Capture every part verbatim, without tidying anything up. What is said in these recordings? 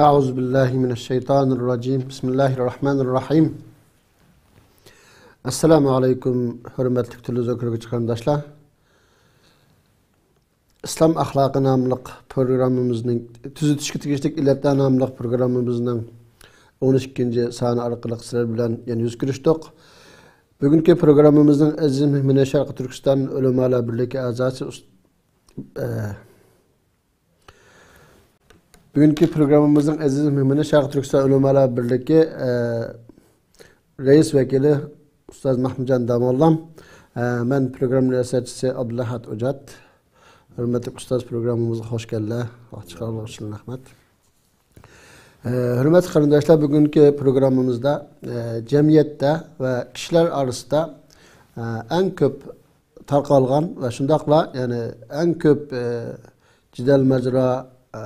أعوذ بالله من الشيطان الرجيم. بسم الله الرحمن الرحيم. ئەسسالامۇ ئەلەيكۇم، ھۆرمەتلىك تېلېۋىزور كۆرگۈچى قېرىنداشلار. ئىسلام ئەخلاقى ناملىق پروگراممىمىزنىڭ، تۈزىتىشكە تېگىشلىك ئىللەتلەر ناملىق پروگراممىمىزنىڭ ئون ئىككىنچى سانى ئارقىلىق سىلەر بىلەن يەنە يۈز كۆرۈشتۇق. بۈگۈنكى پروگراممىمىزنىڭ ئەزىز مېھمىنى شەرقىي تۈركىستان ئۆلىمالار بىرلىكى ئەزاسى ئۇس-، ئە، بۈگۈنكى پروگراممىمىزنىڭ ئەزىز مېھمىنى شەرقىي تۈركىستان ئۆلىمالار بىرلىكى، ئە، رەئىس ۋەكىلى ئۇستاز مەھمۇتجان داموللام. ئە، مەن پروگرامما رىياسەتچىسى ئابدۇلئەھەد ئوجات. ھۆرمەتلىك ئۇستاز، پروگراممىمىزغا خوش كەلدىلەر. ۋاقىت چىقارغىنىڭ ئۈچۈن رەھمەت. ئە، ھۆرمەتلىك قېرىنداشلار، بۈگۈنكى پروگراممىمىزدا، ئە، جەمئىيەتتە ۋە كىشىلەر ئارىسىدا، ئە، ئەڭ كۆپ تارقالغان ۋە شۇنداقلا، يەنى ئەڭ كۆپ، ئە، جېدەل ماجىرا، ئە،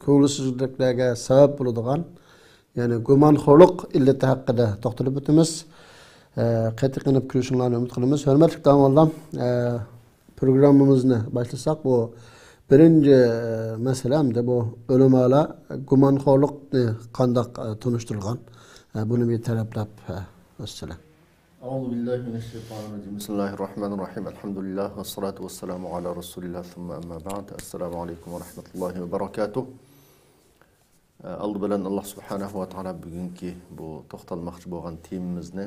كۆڭۈلسىزلىكلەرگە سەۋەب بولىدىغان، يەنى گۇمانخورلۇق ئىللىتى ھەققىدە توختىلىپ ئۆتىمىز. ئە، قېتىق قېنىپ كۆرۈشۈڭلارنى ئۈمىد قىلىمىز. ھۆرمەتلىك داموللام، ئە، پروگراممىمىزنى باشلىساق، بۇ بىرىنچى، ئە، مەسىلە ئەمدى بۇ ئۆلىمالار گۇمانخورلۇقنى قانداق، ئە، تونۇشتۇرغان؟ ئە، بۇنى بىر تەرەپلەپ، ئە، ئۆتسىلە. أعوذ بالله من الشيطان الرجيم. بسم الله الرحمن الرحيم. الحمد لله والصلاة والسلام على رسول الله ثم أما بعد. السلام عليكم ورحمة الله وبركاته. ئالدى بىلەن ئاللا سۇبھانەھۇ ۋە تائالا بۈگۈنكى بۇ توختالماقچى بولغان تېمىمىزنى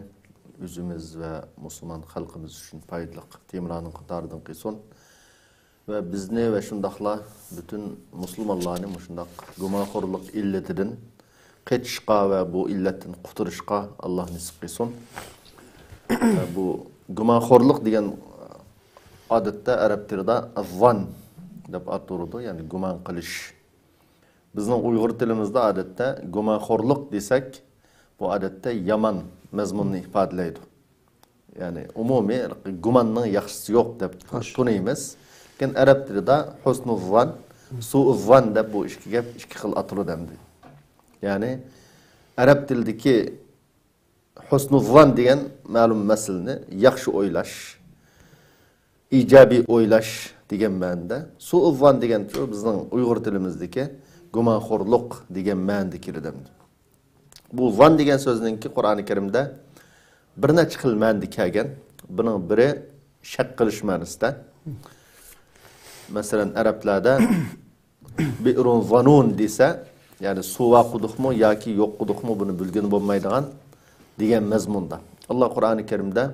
ئۆزىمىز ۋە مۇسۇلمان خەلقىمىز ئۈچۈن پايدىلىق تېمىلارنىڭ قاتارىدىن قىلسۇن. ۋە بىزنى ۋە شۇنداقلا پۈتۈن مۇسۇلمانلارنى مۇشۇنداق گۇمانخورلۇق ئىللىتىدىن قېچىشقا ۋە بۇ ئىللەتتىن قۇتۇلۇشقا ئاللا نېسىپ قىلسۇن. ۋە بۇ گۇمانخورلۇق دېگەن ئادەتتە ئەرەب تىلىدا ۋان دەپ ئاتىلىدۇ، يەنى گۇمان قىلىش. بىزنىڭ ئۇيغۇر تىلىمىزدا ئادەتتە گۇمانخورلۇق دېسەك، بۇ ئادەتتە يامان مەزمۇننى ئىپادىلەيدۇ. يەنى ئومۇمىي گۇماننىڭ ياخشىسى يوق دەپ تونۇيمىز. لېكىن ئەرەب تىلىدا ھۇسنۇززان، سۇئۇززان دەپ بۇ ئىككى گەپ ئىككى خىل ئاتىلىدۇ ئەمدى. يەنى ئەرەب تىلىدىكى ھۇسنۇززان دېگەن مەلۇم مەسىلىنى ياخشى ئويلاش، ئىجابىي ئويلاش دېگەن مەنىدە. سۇئۇززان دېگەن بىزنىڭ ئۇيغۇر تىلىمىزدىكى گۇمانخورلۇق دېگەن مەنىدە كېلىدۇ. بۇ زان دېگەن سۆزنىڭكى قۇرئانى كەرىمدە بىر نەچچە خىل مەنىدە كەلگەن. بۇنىڭ بىرى شەك قىلىش مەنىسىدە. مەسىلەن، ئەرەبلەردە بىئرۇن زانۇن دېسە، يەنى سۇ بار قۇدۇقمۇ ياكى يوق قۇدۇقمۇ، بۇنى بىلگىلى بولمايدىغان دېگەن مەزمۇندا. ئاللا قۇرئانى كەرىمدە،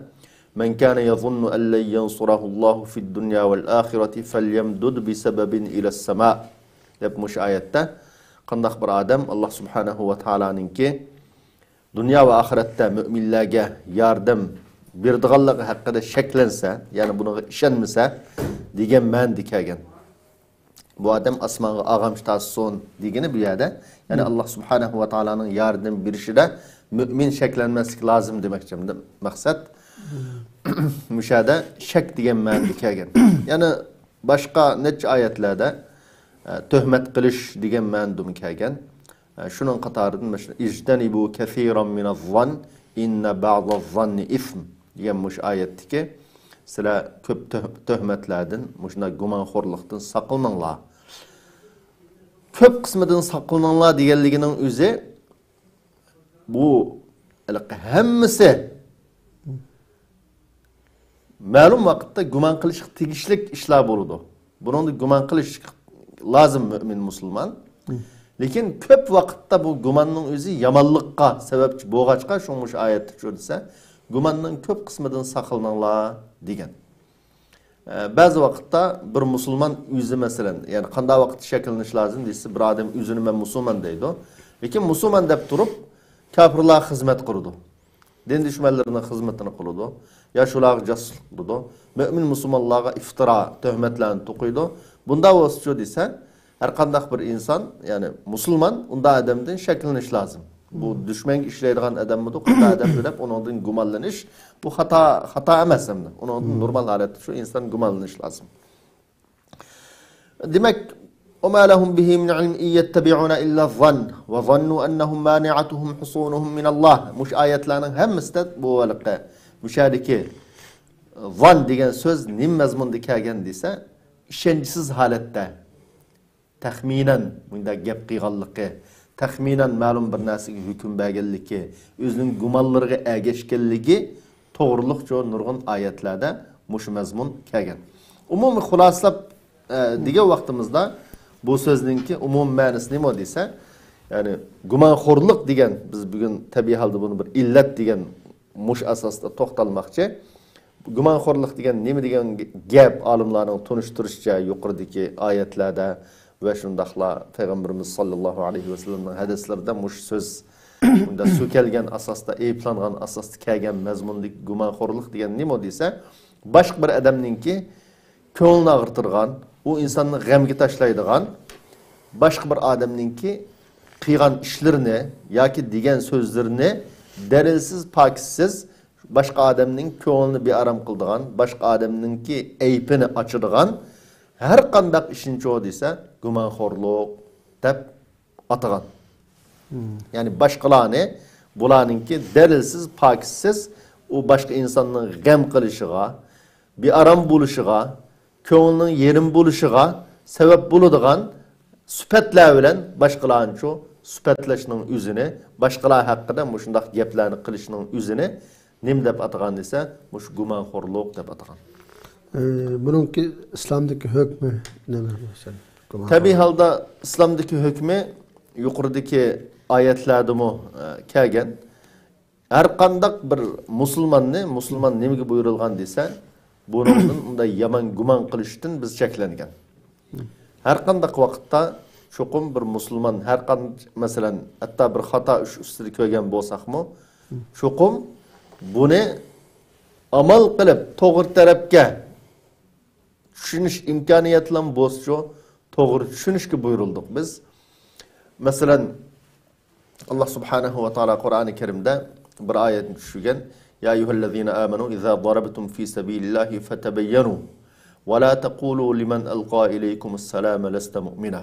مەن كانە يەزۇننۇ ئەن لەن يەنسۇرەھۇللاھۇ فىددۇنيا ۋەل ئاخىرەتى فەليەمدۇد بىسەبەبىن ئىلەسسەما، دەپ مۇشۇ ئايەتتە، قانداق بىر ئادەم ئاللا سۇبھانەھۇ ۋە تائالانىڭكى دۇنيا ۋە ئاخىرەتتە مۆمىنلەرگە ياردەم بېرىدىغانلىقى ھەققىدە شەكلەنسە، يەنى بۇنىڭغا ئىشەنمىسە، دېگەن مەنىدە كەلگەن. بۇ ئادەم ئاسمانغا ئارغامچا تارتسۇن دېگىنى بۇ يەردە. يەنى ئاللا سۇبھانەھۇ ۋە تائالانىڭ ياردەم بېرىشىدە مۆمىن شەكلەنمەسلىك لازىم دېمەكچى مەقسەت. مۇشۇ يەردە شەك دېگەن مەنىدە كەلگەن. يەنە باشقا نەچچە ئايەتلەردە، ئە، تۆھمەت قىلىش دېگەن مەنىدىمۇ كەلگەن. ئە، شۇنىڭ قاتارىدىن مۇشۇ، ئىجتەنىبۇ كەسىرەن مىنەززان ئىننە بەزەززاننى ئىسم دېگەن مۇشۇ ئايەتتىكى، سىلەر كۆپ تۆھ-، تۆھمەتلەردىن، مۇشۇنداق گۇمانخورلۇقتىن ساقلىنىڭلار. كۆپ قىسمىدىن ساقلىنىڭلار دېگەنلىكىنىڭ ئۆزى، بۇ ھېلىقى ھەممىسى مەلۇم ۋاقىتتا گۇمان قىلىشقا تېگىشلىك ئىشلار بولىدۇ. بۇنىڭدا گۇمان قىلىش لازىم مۆمىن مۇسۇلمان. لېكىن كۆپ ۋاقىتتا بۇ گۇماننىڭ ئۆزى يامانلىققا سەۋەبچى بولغاچقا، شۇڭا مۇشۇ ئايەتتە شۇ دېسە، گۇماننىڭ كۆپ قىسمىدىن ساقلىنىڭلار دېگەن. ئە، بەزى ۋاقىتتا بىر مۇسۇلمان ئۆزى، مەسىلەن، يەنى قانداق ۋاقىتتا شەكىللىنىش لازىم دېسە، بىر ئادەم ئۆزىنى مەن مۇسۇلمان دەيدۇ. لېكىن مۇسۇلمان دەپ تۇرۇپ، كاپىرلارغا خىزمەت قىلىدۇ. دىن دۈشمەنلىرىنىڭ خىزمىتىنى قىلىدۇ. يا شۇلارغا جاسۇسلۇق قىلىدۇ. مۆمىن مۇسۇلمانلارغا ئىفتىرا، تۆھمەتلەرنى توقۇيدۇ. بۇنداق بولسىچۇ دېسە، ھەر قانداق بىر ئىنسان، يەنى مۇسۇلمان، ئۇنداق ئادەمدىن شەكلىنىش لازىم. بۇ دۈشمەنگە ئىشلەيدىغان ئادەممىدۇ، قانداق ئادەمدۇ دەپ ئۇنىڭدىن گۇمانلىنىش، بۇ خاتا، خاتا ئەمەس ئەمدى. ئۇنىڭدىن نورمال ھالەتتە شۇ ئىنسان گۇمانلىنىش لازىم. دېمەك، وما لهم به من علم إن يتبعون إلا الظن وظنوا أنهم مانعتهم حصونهم من الله. مۇشۇ ئايەتلەرنىڭ ھەممىسىدە بۇ ھېلىقى مۇشۇ يەردىكى زان دېگەن سۆز نېمە مەزمۇندا كەلگەن دېسە، ئىشەنچسىز ھالەتتە، تەخمىنەن مۇنداق گەپ قىلغانلىقى، تەخمىنەن مەلۇم بىر نەرسىگە ھۆكۈم بەرگەنلىكى، ئۆزىنىڭ گۇمانلىرىغا ئەگەشكەنلىكى توغرۇلۇقچۇ نۇرغۇن ئايەتلەردە مۇشۇ مەزمۇن كەلگەن. ئومۇمىي خۇلاسىلاپ، ئە، دېگەن ۋاقتىمىزدا بۇ سۆزنىڭكى ئومۇمىي مەنىسى نېمە دېسە، يەنى گۇمانخورلۇق دېگەن، بىز بۈگۈن تەبىئىي ھالدا بۇنى بىر ئىللەت دېگەن مۇشۇ ئاساستا توختالماقچى. گۇمانخورلۇق دېگەن نېمە دېگەن گەپ؟ ئالىملارنىڭ تونۇشتۇرۇشىچە، يۇقىرىدىكى ئايەتلەردە ۋە شۇنداقلا پەيغەمبىرىمىز ساللاللاھۇ ئەلەيھى ۋەسەللەمنىڭ ھەدىسلىرىدە مۇشۇ سۆز مۇنداق سۆكەلگەن ئاساستا، ئەيىبلەنگەن ئاساستا كەلگەن مەزمۇندىكى گۇمانخورلۇق دېگەن نېمە دېسە، باشقا بىر ئادەمنىڭكى كۆڭلىنى ئاغرىتىدىغان، ئۇ ئىنساننى غەمگە تاشلايدىغان، باشقا بىر ئادەمنىڭكى قىلغان ئىشلىرىنى ياكى دېگەن سۆزلىرىنى دەلىلسىز، پاكىتسىز، باشقا ئادەمنىڭ كۆڭلىنى بىئارام قىلىدىغان، باشقا ئادەمنىڭكى ئەيىبىنى ئاچىدىغان ھەر قانداق ئىشنىچۇ دېسە، گۇمانخورلۇق دەپ ئاتىغان. يەنى باشقىلارنى، بۇلارنىڭكى دەلىلسىز، پاكىتسىز، ئۇ باشقا ئىنساننىڭ غەم قىلىشىغا، بىئارام بولۇشىغا، كۆڭلىنىڭ يېرىم بولۇشىغا سەۋەب بولىدىغان سۈپەتلەر بىلەن باشقىلارنىچۇ سۈپەتلەشنىڭ ئۆزىنى، باشقىلار ھەققىدە مۇشۇنداق گەپلەرنى قىلىشنىڭ ئۆزىنى نېمە دەپ ئاتىغان دېسە، مۇشۇ گۇمانخورلۇق دەپ ئاتىغان. ئى، بۇنىڭكى ئىسلامدىكى ھۆكمى نېمە مەسىلەن؟ گۇمانخورلۇق. تەبىئىي ھالدا ئىسلامدىكى ھۆكمى يۇقىرىدىكى ئايەتلەردىمۇ، ئە، كەلگەن. ھەر قانداق بىر مۇسۇلماننى، مۇسۇلمان نېمىگە بۇيرۇلغان دېسە، بۇنىڭدىن ئۇنداق يامان گۇمان قىلىشتىن بىز چەكلەنگەن. ھەر قانداق ۋاقىتتا چوقۇم بىر مۇسۇلمان، ھەر قان-، مەسىلەن، ھەتتا بىر خاتا ئىش ئۈستىدە كۆرگەن بولساقمۇ، چوقۇم بۇنى ئامال قىلىپ، توغرا تەرەپكە چۈشىنىش ئىمكانىيەتلەم بولسىچۇ، توغرا چۈشىنىشكە بۇيرۇلدۇق بىز. مەسىلەن، ئاللا سۇبھانەھۇ ۋە تائالا قۇرئانى كەرىمدە بىر ئايەتنى چۈشۈرگەن. يا أيها الذين آمنوا إذا ضربتم في سبيل الله فتبينوا ولا تقولوا لمن ألقى إليكم السلام لست مؤمنا.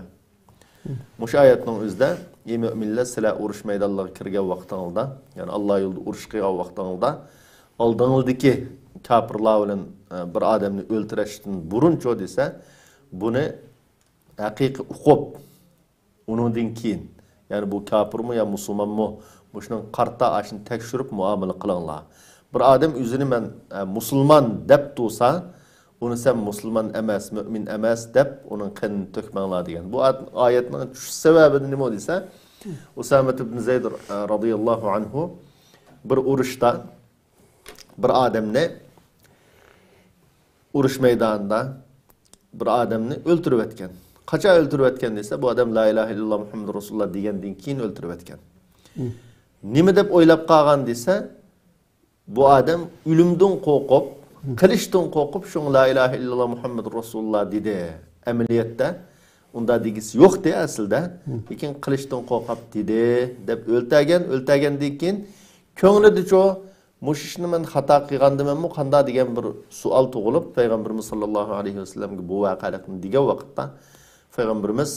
مۇشۇ ئايەتنىڭ ئۆزىدە، ئى مۆمىنلەر، سىلەر ئۇرۇش مەيدانلىرىغا كىرگەن ۋاقتىڭلاردا، يەنى ئاللا يولىدا ئۇرۇش قىلغان ۋاقتىڭلاردا، ئالدىڭلىدىكى كاپىرلار بىلەن، ئە، بىر ئادەمنى ئۆلتۈرۈشتىن بۇرۇنچۇ دېسە، بۇنى ھەقىقىي ئۇقۇپ، ئۇنىڭدىن كېيىن، يەنى بۇ كاپىرمۇ يا مۇسۇلمانمۇ، مۇشۇنىڭ قارىتا ئاشۇنى تەكشۈرۈپ مۇئامىلە قىلىڭلار. بىر ئادەم ئۆزىنى مەن، ئە، مۇسۇلمان دەپ تۇرسا، ئۇنى سەن مۇسۇلمان ئەمەس، مۆمىن ئەمەس دەپ ئۇنىڭ قېنىنى تۆكمەڭلار دېگەن. بۇ ئايەت-، ئايەتنىڭ چۈشۈش سەۋەبى نېمە دېسە، ئۇسامە ئىبن زەيد، ئە، رازىياللاھۇ ئەنھۇ بىر ئۇرۇشتا بىر ئادەمنى ئۇرۇش مەيدانىدا بىر ئادەمنى ئۆلتۈرۈۋەتكەن. قاچان ئۆلتۈرۈۋەتكەن دېسە، بۇ ئادەم لا ئىلاھە ئىللاللا مۇھەممەدۇر رەسۇلۇللا دېگەندىن كېيىن ئۆلتۈرۈۋەتكەن. نېمە دەپ ئويلاپ قالغان دېسە، بۇ ئادەم ئۆلۈمدىن قورقۇپ، قىلىچتىن قورقۇپ، شۇڭا لا ئىلاھە ئىللاللا مۇھەممەدۇر رەسۇلۇللا دېدى. ئەمەلىيەتتە ئۇنداق دېگۈسى يوقتى ئەسلىدە. لېكىن قىلىچتىن قورقۇپ دېدى دەپ ئۆلتۈرگەن، ئۆلتۈرگەندىن كېيىن كۆڭلىدىچۇ، مۇشۇ ئىشنى مەن خاتا قىلغاندىمەنمۇ قانداق دېگەن بىر سوئال تۇغۇلۇپ، پەيغەمبىرىمىز ساللاللاھۇ ئەلەيھى ۋەسەللەمگە بۇ ۋەقەلىكنى دېگەن ۋاقىتتا، پەيغەمبىرىمىز،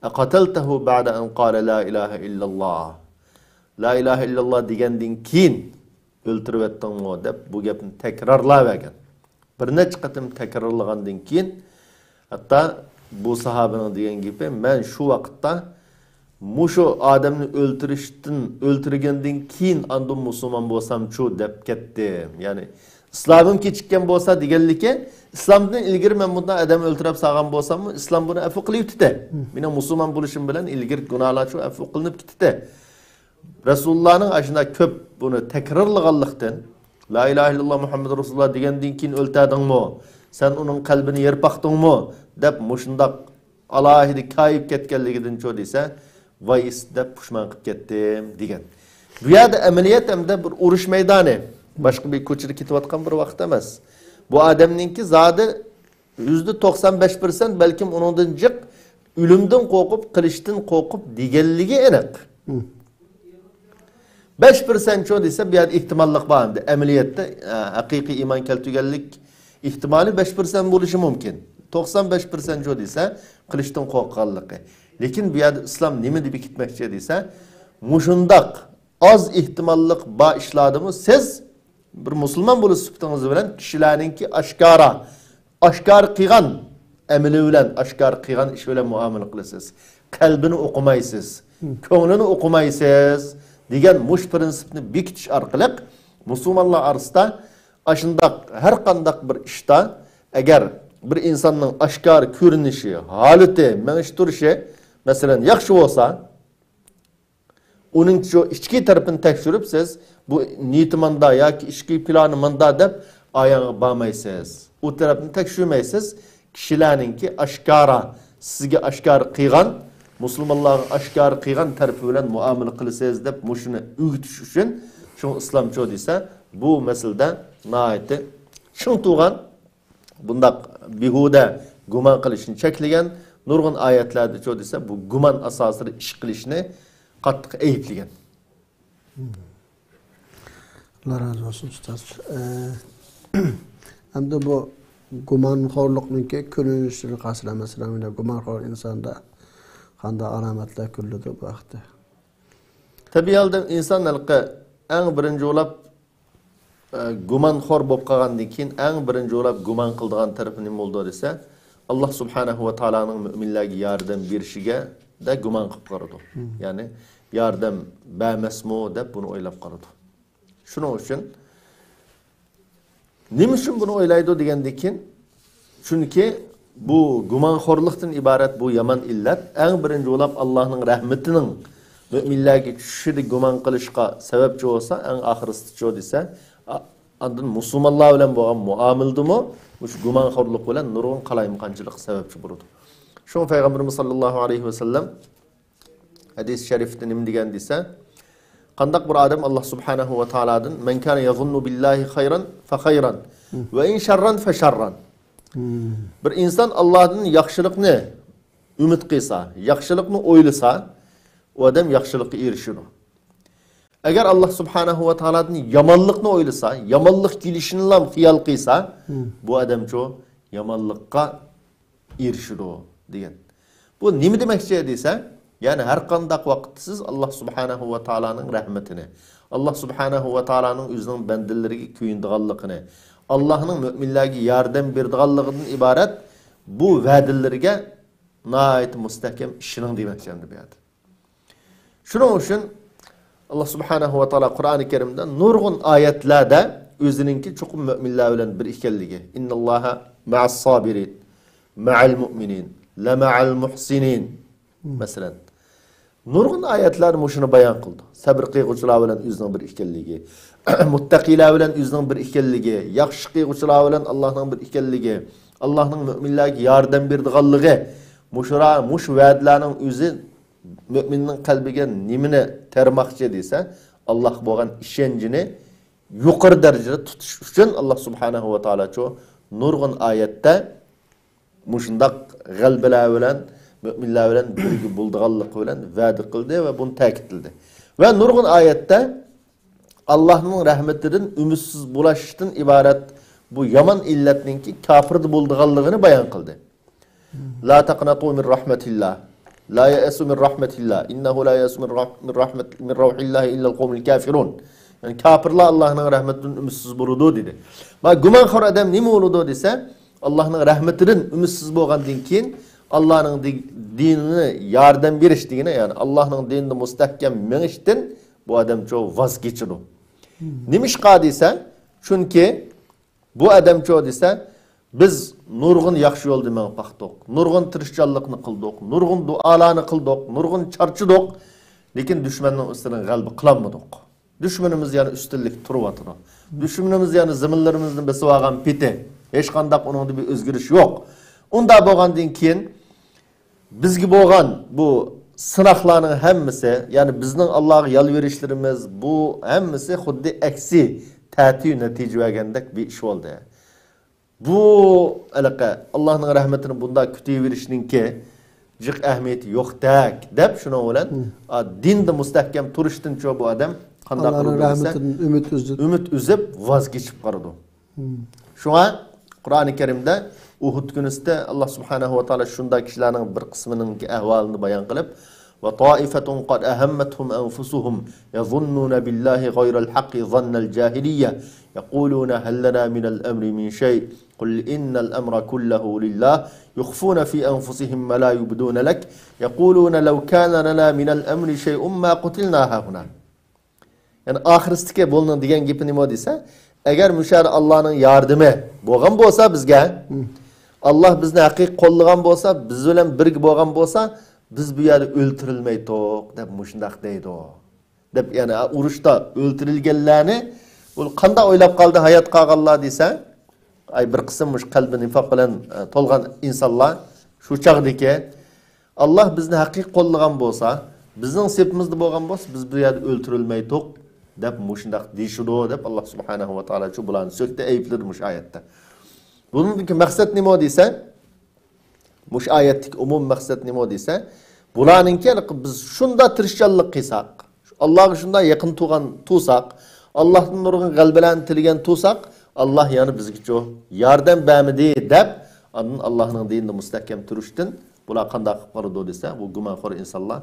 «أقتلته بعد أن قال لا إله إلا الله؟ لا إله إلا الله دېگەندىن كېيىن ئۆلتۈرۈۋەتتىڭمۇ؟» دەپ بۇ گەپنى تەكرارلاۋەرگەن. بىر نەچچە قېتىم تەكرارلىغاندىن كېيىن، ھەتتا بۇ ساھابىنىڭ دېگەن گېپى، «مەن شۇ ۋاقىتتا مۇشۇ ئادەمنى ئۆلتۈرۈشتىن، ئۆلتۈرگەندىن كېيىن ئاندىن مۇسۇلمان بولسامچۇ؟» دەپ كەتتىم. يەنى، ئىسلامىم كېچىككەن بولسا دېگەنلىكى، ئىسلامدىن ئىلگىرى مەن بۇنداق ئادەم ئۆلتۈرۈپ سالغان بولساممۇ، ئىسلام بۇنى ئەپۇ قىلىۋېتىتتى. مېنىڭ مۇسۇلمان بولۇشۇم بىلەن ئىلگىرى گۇناھلارچۇ ئەپۇ قىلىنىپ كېتىتتى. رەسۇلۇللانىڭ ئاشۇنداق كۆپ بۇنى تەكرارلىغانلىقتىن، «لا ئىلاھە ئىللاللا مۇھەممەدۇر رەسۇلۇللا دېگەندىن كېيىن ئۆلتۈردۈڭمۇ؟ سەن ئۇنىڭ قەلبىنى يېرىپ باقتىڭمۇ؟» دەپ مۇشۇنداق ئالاھىدە كايىپ كەتكەنلىكىدىنچۇ دېسە، «ۋاي ئىس» دەپ پۇشمان قىلىپ كەتتىم دېگەن. بۇ يەردە ئەمەلىيەت ھەمدە بىر ئۇرۇش مەيدانى، باشقا بىر كوچىدا كېتىۋاتقان بىر ۋاقىت ئەمەس. بۇ ئادەمنىڭكى زادى يۈزدە توقسان بەش پىرسەنت، بەلكىم ئۇنىڭدىن جىق، ئۆلۈمدىن قورقۇپ، قىلىچتىن قورقۇپ دېگەنلىكى ئېنىق. بەش پىرسەنتچۇ دېسە، بۇ يەردە ئېھتىماللىق بار ئەمدى. ئەمەلىيەتتە، ئە، ھەقىقىي ئىمان كەلتۈرگەنلىك ئېھتىمالى بەش پىرسەنت بولۇشى مۇمكىن. توقسان بەش پىرسەنتچۇ دېسە، قىلىچتىن قورققانلىقى. لېكىن بۇ يەردە ئىسلام نېمە دېيىپ كەتمەكچى دېسە، مۇشۇنداق ئاز ئېھتىماللىق بار ئىشلاردىمۇ سىز بىر مۇسۇلمان بولۇش سۈپىتىڭىز بىلەن كىشىلەرنىڭكى ئاشكارا، ئاشكارا قىلغان ئەمىلى بىلەن، ئاشكارا قىلغان ئىشى بىلەن مۇئامىلە قىلىسىز. قەلبىنى ئوقۇمايسىز. كۆڭلىنى ئوقۇمايسىز دېگەن مۇشۇ پىرىنسىپنى بېكىتىش ئارقىلىق مۇسۇلمانلار ئارىسىدا ئاشۇنداق ھەر قانداق بىر ئىشتا، ئەگەر بىر ئىنساننىڭ ئاشكارا كۆرۈنۈشى، ھالىتى، مېڭىش تۇرۇشى، مەسىلەن، ياخشى بولسا، ئۇنىڭ شۇ ئىچكى تەرىپىنى تەكشۈرۈپ، سىز بۇ نىيىتى ماندا ياكى ئىچكى پىلانى ماندا دەپ ئاياغغا بارمايسىز. ئۇ تەرەپنى تەكشۈرمەيسىز. كىشىلەرنىڭكى ئاشكارا، سىزگە ئاشكارا قىلغان، مۇسۇلمانلارغا ئاشكارا قىلغان تەرىپى بىلەن مۇئامىلە قىلىسىز دەپ مۇشۇنى ئۆگىتىش ئۈچۈن، شۇڭا ئىسلامچۇ دېسە، بۇ مەسىلىدە ناھايىتى چىڭ تۇرغان، بۇنداق بىھۇدە گۇمان قىلىشنى چەكلىگەن، نۇرغۇن ئايەتلەردىچۇ دېسە، بۇ گۇمان ئاساسىدا ئىش قىلىشنى قاتتىق ئەيىبلىگەن. ئاللا رازى بولسۇن ئۇستاز. ئە، ئەمدى بۇ گۇمانخورلۇقنىڭكى كۆرۈنۈشلىرى قايسىلار؟ مەسىلەن، مۇنداق گۇمانخور ئىنساندا قانداق ئالامەتلەر كۆرۈلىدۇ بۇ ھەقتە؟ تەبىئىي ھالدا ئىنسان ھېلىقى ئەڭ بىرىنچى بولۇپ، ئە، گۇمانخور بولۇپ قالغاندىن كېيىن ئەڭ بىرىنچى بولۇپ گۇمان قىلىدىغان تەرىپى نېمە بولىدۇ دېسە، ئاللا سۇبھانەھۇ ۋە تائالانىڭ مۆمىنلەرگە ياردەم بېرىشىگە دە گۇمان قىلىپ قالىدۇ. يەنى ياردەم بەرمەسمۇ دەپ بۇنى ئويلاپ قالىدۇ. شۇنىڭ ئۈچۈن نېمە ئۈچۈن بۇنى ئويلايدۇ دېگەندىن كېيىن، چۈنكى بۇ گۇمانخورلۇقتىن ئىبارەت بۇ يامان ئىللەت ئەڭ بىرىنچى بولۇپ ئاللانىڭ رەھمىتىنىڭ مۆمىنلەرگە چۈشۈشىدە گۇمان قىلىشقا سەۋەبچى بولسا، ئەڭ ئاخىرسىچۇ دېسە، ئا-، ئاندىن مۇسۇلمانلار بىلەن بولغان مۇئامىلىدىمۇ مۇشۇ گۇمانخورلۇق بىلەن نۇرغۇن قالايمىقانچىلىققا سەۋەبچى بولىدۇ. شۇڭا پەيغەمبىرىمىز ساللاللاھۇ ئەلەيھى ۋەسەللەم ھەدىس شەرىفتە نېمە دېگەن دېسە، قانداق بىر ئادەم ئاللا سۇبھانەھۇ ۋە تائالادىن، مەن كان يظن بالله خيرا فخيرا، وإن شرا فشرا. بىر ئىنسان ئاللادىن ياخشىلىقنى ئۈمىد قىلسا، ياخشىلىقنى ئويلىسا، ئۇ ئادەم ياخشىلىققا ئېرىشىدۇ. ئەگەر ئاللا سۇبھانەھۇ ۋە تائالادىن يامانلىقنى ئويلىسا، يامانلىق كېلىشىنىلا خىيال قىلسا، بۇ ئادەمچۇ يامانلىققا ئېرىشىدۇ دېگەن. بۇ نېمە دېمەكچى دېسە، يەنى ھەر قانداق ۋاقىتتا سىز ئاللا سۇبھانەھۇ ۋە تائالانىڭ رەھمىتىنى، ئاللا سۇبھانەھۇ ۋە تائالانىڭ ئۆزىنىڭ بەندىلىرىگە كۆيۈنىدىغانلىقىنى، ئاللانىڭ مۆمىنلەرگە ياردەم بېرىدىغانلىقىدىن ئىبارەت بۇ ۋەدىلىرىگە ناھايىتى مۇستەھكەم ئىشىنىڭ دېمەكچى ئەمدى بۇ يەردە. شۇنىڭ ئۈچۈن ئاللا سۇبھانەھۇ ۋە تائالا قۇرئانى كەرىمدە نۇرغۇن ئايەتلەردە ئۆزىنىڭكى چوقۇم مۆمىنلەر بىلەن بىر ئىكەنلىكى، إن الله مع الصابرين، مع المؤمنين، لمع المحسنين. مەسىلەن، نۇرغۇن ئايەتلەردە مۇشۇنى بايان قىلدى. سەبر قىلغۇچىلار بىلەن ئۆزىنىڭ بىر ئىكەنلىكى، مۇتتەقىيلار بىلەن ئۆزىنىڭ بىر ئىكەنلىكى، ياخشى قىلغۇچىلار بىلەن ئاللانىڭ بىر ئىكەنلىكى، ئاللانىڭ مۆمىنلەرگە ياردەم بېرىدىغانلىقى، مۇشۇرا-، مۇشۇ ۋەدىلەرنىڭ ئۆزى مۆمىننىڭ قەلبىگە نېمىنى تېرىماقچى دېسە، ئاللاغا بولغان ئىشەنچىنى يۇقىرى دەرىجىدە تۇتۇش ئۈچۈن ئاللا سۇبھانەھۇ ۋە تائالاچۇ نۇرغۇن ئايەتتە مۇشۇنداق غەلىبىلەر بىلەن، مۆمىنلەر بىلەن بىرگە بولىدىغانلىقى بىلەن ۋەدە قىلدى ۋە بۇنى تەكىتلىدى. ۋە نۇرغۇن ئايەتتە ئاللاھنىڭ رەھمىتىدىن ئۈمىدسىز بولۇشتىن ئىبارەت بۇ يامان ئىللەتنىڭكى كاپىردا بولىدىغانلىقىنى بايان قىلدى. لا تقنطوا من رحمة الله، لا ييأسوا من رحمة الله، إنه لا ييأس من رح-، من رحمة، من روح الله إلا القوم الكافرون. يەنى كاپىرلار ئاللاھنىڭ رەھمىتىدىن ئۈمىدسىز بولىدۇ دېدى. ما گۇمانخور ئادەم نېمە بولىدۇ دېسە، ئاللاھنىڭ رەھمىتىدىن ئۈمىدسىز بولغاندىن كېيىن، ئاللاھنىڭ دى-، دىنىنى ياردەم بېرىش دېگىنى، يەنى ئاللاھنىڭ دىنىدا مۇستەھكەم مېڭىشتىن بۇ ئادەمچۇ ۋاز كېچىدۇ. نېمىشقا دېسە، چۈنكى بۇ ئادەمچۇ دېسە، بىز نۇرغۇن ياخشى يولدا مېڭىپ باقتۇق، نۇرغۇن تىرىشچانلىقنى قىلدۇق، نۇرغۇن دۇئالارنى قىلدۇق، نۇرغۇن چارچىدۇق، لېكىن دۈشمەننىڭ ئۈستىدىن غەلىبە قىلالمىدۇق. دۈشمىنىمىز يەنە ئۈستۈنلۈكتە تۇرۇۋاتىدۇ. دۈشمىنىمىز يەنە زېمىنلىرىمىزنى بېسىۋالغان پېتى، ھېچقانداق ئۇنىڭدا بىر ئۆزگىرىش يوق. ئۇنداق بولغاندىن كېيىن، بىزگە بولغان بۇ سىناقلارنىڭ ھەممىسى، يەنى بىزنىڭ ئاللاغا يالۋۇرۇشلىرىمىز، بۇ ھەممىسى خۇددى ئەكسى، تەتۈر نەتىجە بەرگەندەك بىر ئىش بولدى. بۇ ھېلىقى ئاللاھنىڭ رەھمىتىنى بۇنداق كۈتۈۋېرىشنىڭكى جىق ئەھمىيىتى يوقتەك دەپ، شۇنىڭ بىلەن، ئا، دىندا مۇستەھكەم تۇرۇشتىنچۇ بۇ ئادەم قانداق ئاللاھنىڭ قىلىدۇ دېسە، رەھمىتىدىن ئۈمىد ئۈزۈپ. ئۈمىد ئۈزۈپ، ۋاز كېچىپ قالىدۇ. شۇڭا قۇرئانى كەرىمدە ئۇھۇد كۈنىسىدە ئاللا سۇبھانەھۇ ۋە تائالا شۇنداق كىشىلەرنىڭ بىر قىسمىنىڭكى ئەھۋالىنى بايان قىلىپ، وطائفة قد أهمتهم أنفسهم يظنون بالله غير الحق ظن الجاهلية يقولون هل لنا من الأمر من شيء قل إن الأمر كله لله يخفون في أنفسهم ما لا يبدون لك يقولون لو كان لنا من الأمر شيء ما قتلنا هاهنا. يەنى ئاخىرسىدىكى بۇنىڭ دېگەن گېپى نېمە دېسە، ئەگەر مۇشۇ يەردە ئاللانىڭ ياردىمى بولغان بولسا بىزگە، ئاللا بىزنى ھەقىقىي قوللىغان بولسا، بىز بىلەن بىرگە بولغان بولسا، بىز بۇ يەردە ئۆلتۈرۈلمەيتتۇق دەپ مۇشۇنداق دەيدۇ. دەپ يەنى ئۇرۇشتا ئۆلتۈرۈلگەنلەرنى بۇ قانداق ئويلاپ قالدى ھايات قالغانلار دېسە، ئاي بىر قىسىم مۇشۇ قەلبى نىفاق بىلەن ئە، تولغان ئىنسانلار شۇ چاغدىكى ئاللا بىزنى ھەقىقىي قوللىغان بولسا، بىزنىڭ سېپىمىزدە بولغان بولسا، بىز بۇ يەردە ئۆلتۈرۈلمەيتتۇق دەپ مۇشۇنداق دېيىشىدۇ دەپ ئاللا سۇبھانەھۇ ۋە تائالا شۇ بۇلارنى سۆكتى، ئەيىبلىدى مۇشۇ ئايەتتە. بۇنىڭدىكى مەقسەت نېمە دېسە، مۇشۇ ئايەتتىكى ئومۇمىي مەقسەت نېمە دېسە، بۇلارنىڭكى ھېلىقى بىز شۇنداق تىرىشچانلىق قىلساق، ئاللاغا شۇنداق يېقىن تۇرغان تۇرساق، ئاللاھتىن نۇرغۇن غەلىبىلەرنى تىلىگەن تۇرساق، ئاللا يەنە بىزگىچۇ ياردەم بەرمىدى دەپ، ئاندىن ئاللاھنىڭ دىنىدا مۇستەھكەم تۇرۇشتىن بۇلار قانداق قىلىپ قالىدۇ دېسە، بۇ گۇمانخور ئىنسانلار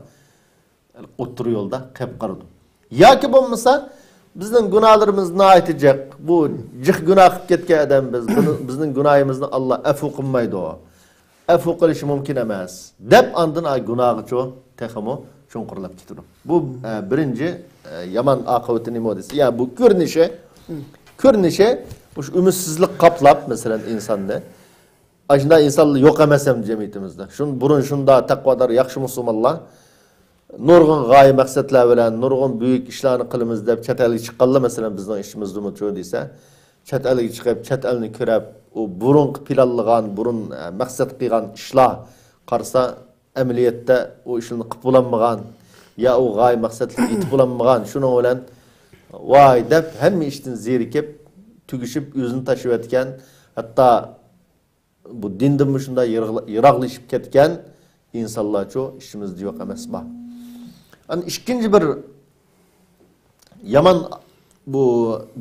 ئوتتۇرا يولدا قېلىپ قالىدۇ. ياكى بولمىسا، بىزنىڭ گۇناھلىرىمىز ناھايىتى جىق، بۇ جىق گۇناھ قىلىپ كەتكەن ئادەم بىز، بۇنى، بىزنىڭ گۇناھىمىزنى ئاللا ئەفۇ قىلمايدۇ، ئەفۇ قىلىشى مۇمكىن ئەمەس دەپ، ئاندىن ئاي گۇناھىچۇ تېخىمۇ چوڭقۇرلاپ كېتىدۇ. بۇ ئە، بىرىنچى ئە، يامان ئاقىۋىتى نېمە دېسە، يا بۇ كۆرۈنۈشى، كۆرۈنۈشى مۇشۇ ئۈمىدسىزلىك قاپلاپ، مەسىلەن، ئىنساننى ئاشۇنداق ئىنسانلار يوق ئەمەس ئەمدى جەمئىيىتىمىزدە. شۇن-، بۇرۇن شۇنداق تەقۋادار ياخشى مۇسۇلمانلار نۇرغۇن غايە مەقسەتلەر بىلەن نۇرغۇن بۈيۈك ئىشلارنى قىلىمىز دەپ چەت ئەلگە چىققانلار، مەسىلەن، بىزنىڭ ئىچىمىزدىمۇ شۇ دېسە، چەت ئەلگە چىقىپ، چەت ئەلنى كۆرۈپ، ئۇ بۇرۇنقى پىلانلىغان، بۇرۇن، ئە، مەقسەت قىلغان ئىشلار قارىسا، ئەمەلىيەتتە ئۇ ئىشلارنى قىلىپ بولالمىغان، يا ئۇ غايە مەقسەتلىرىگە يېتىپ بولالمىغان، شۇنىڭ بىلەن ۋاي دەپ ھەممە ئىشتىن زېرىكىپ، تۈگىشىپ، ئۆزىنى تاشلىۋەتكەن، ھەتتا بۇ دىندىنمۇ شۇنداق يىراقلا-، يىراقلىشىپ كەتكەن ئىنسانلارچۇ ئىچىمىزدە يوق ئەمەسما؟ ئەنە ئىككىنچى بىر يامان بۇ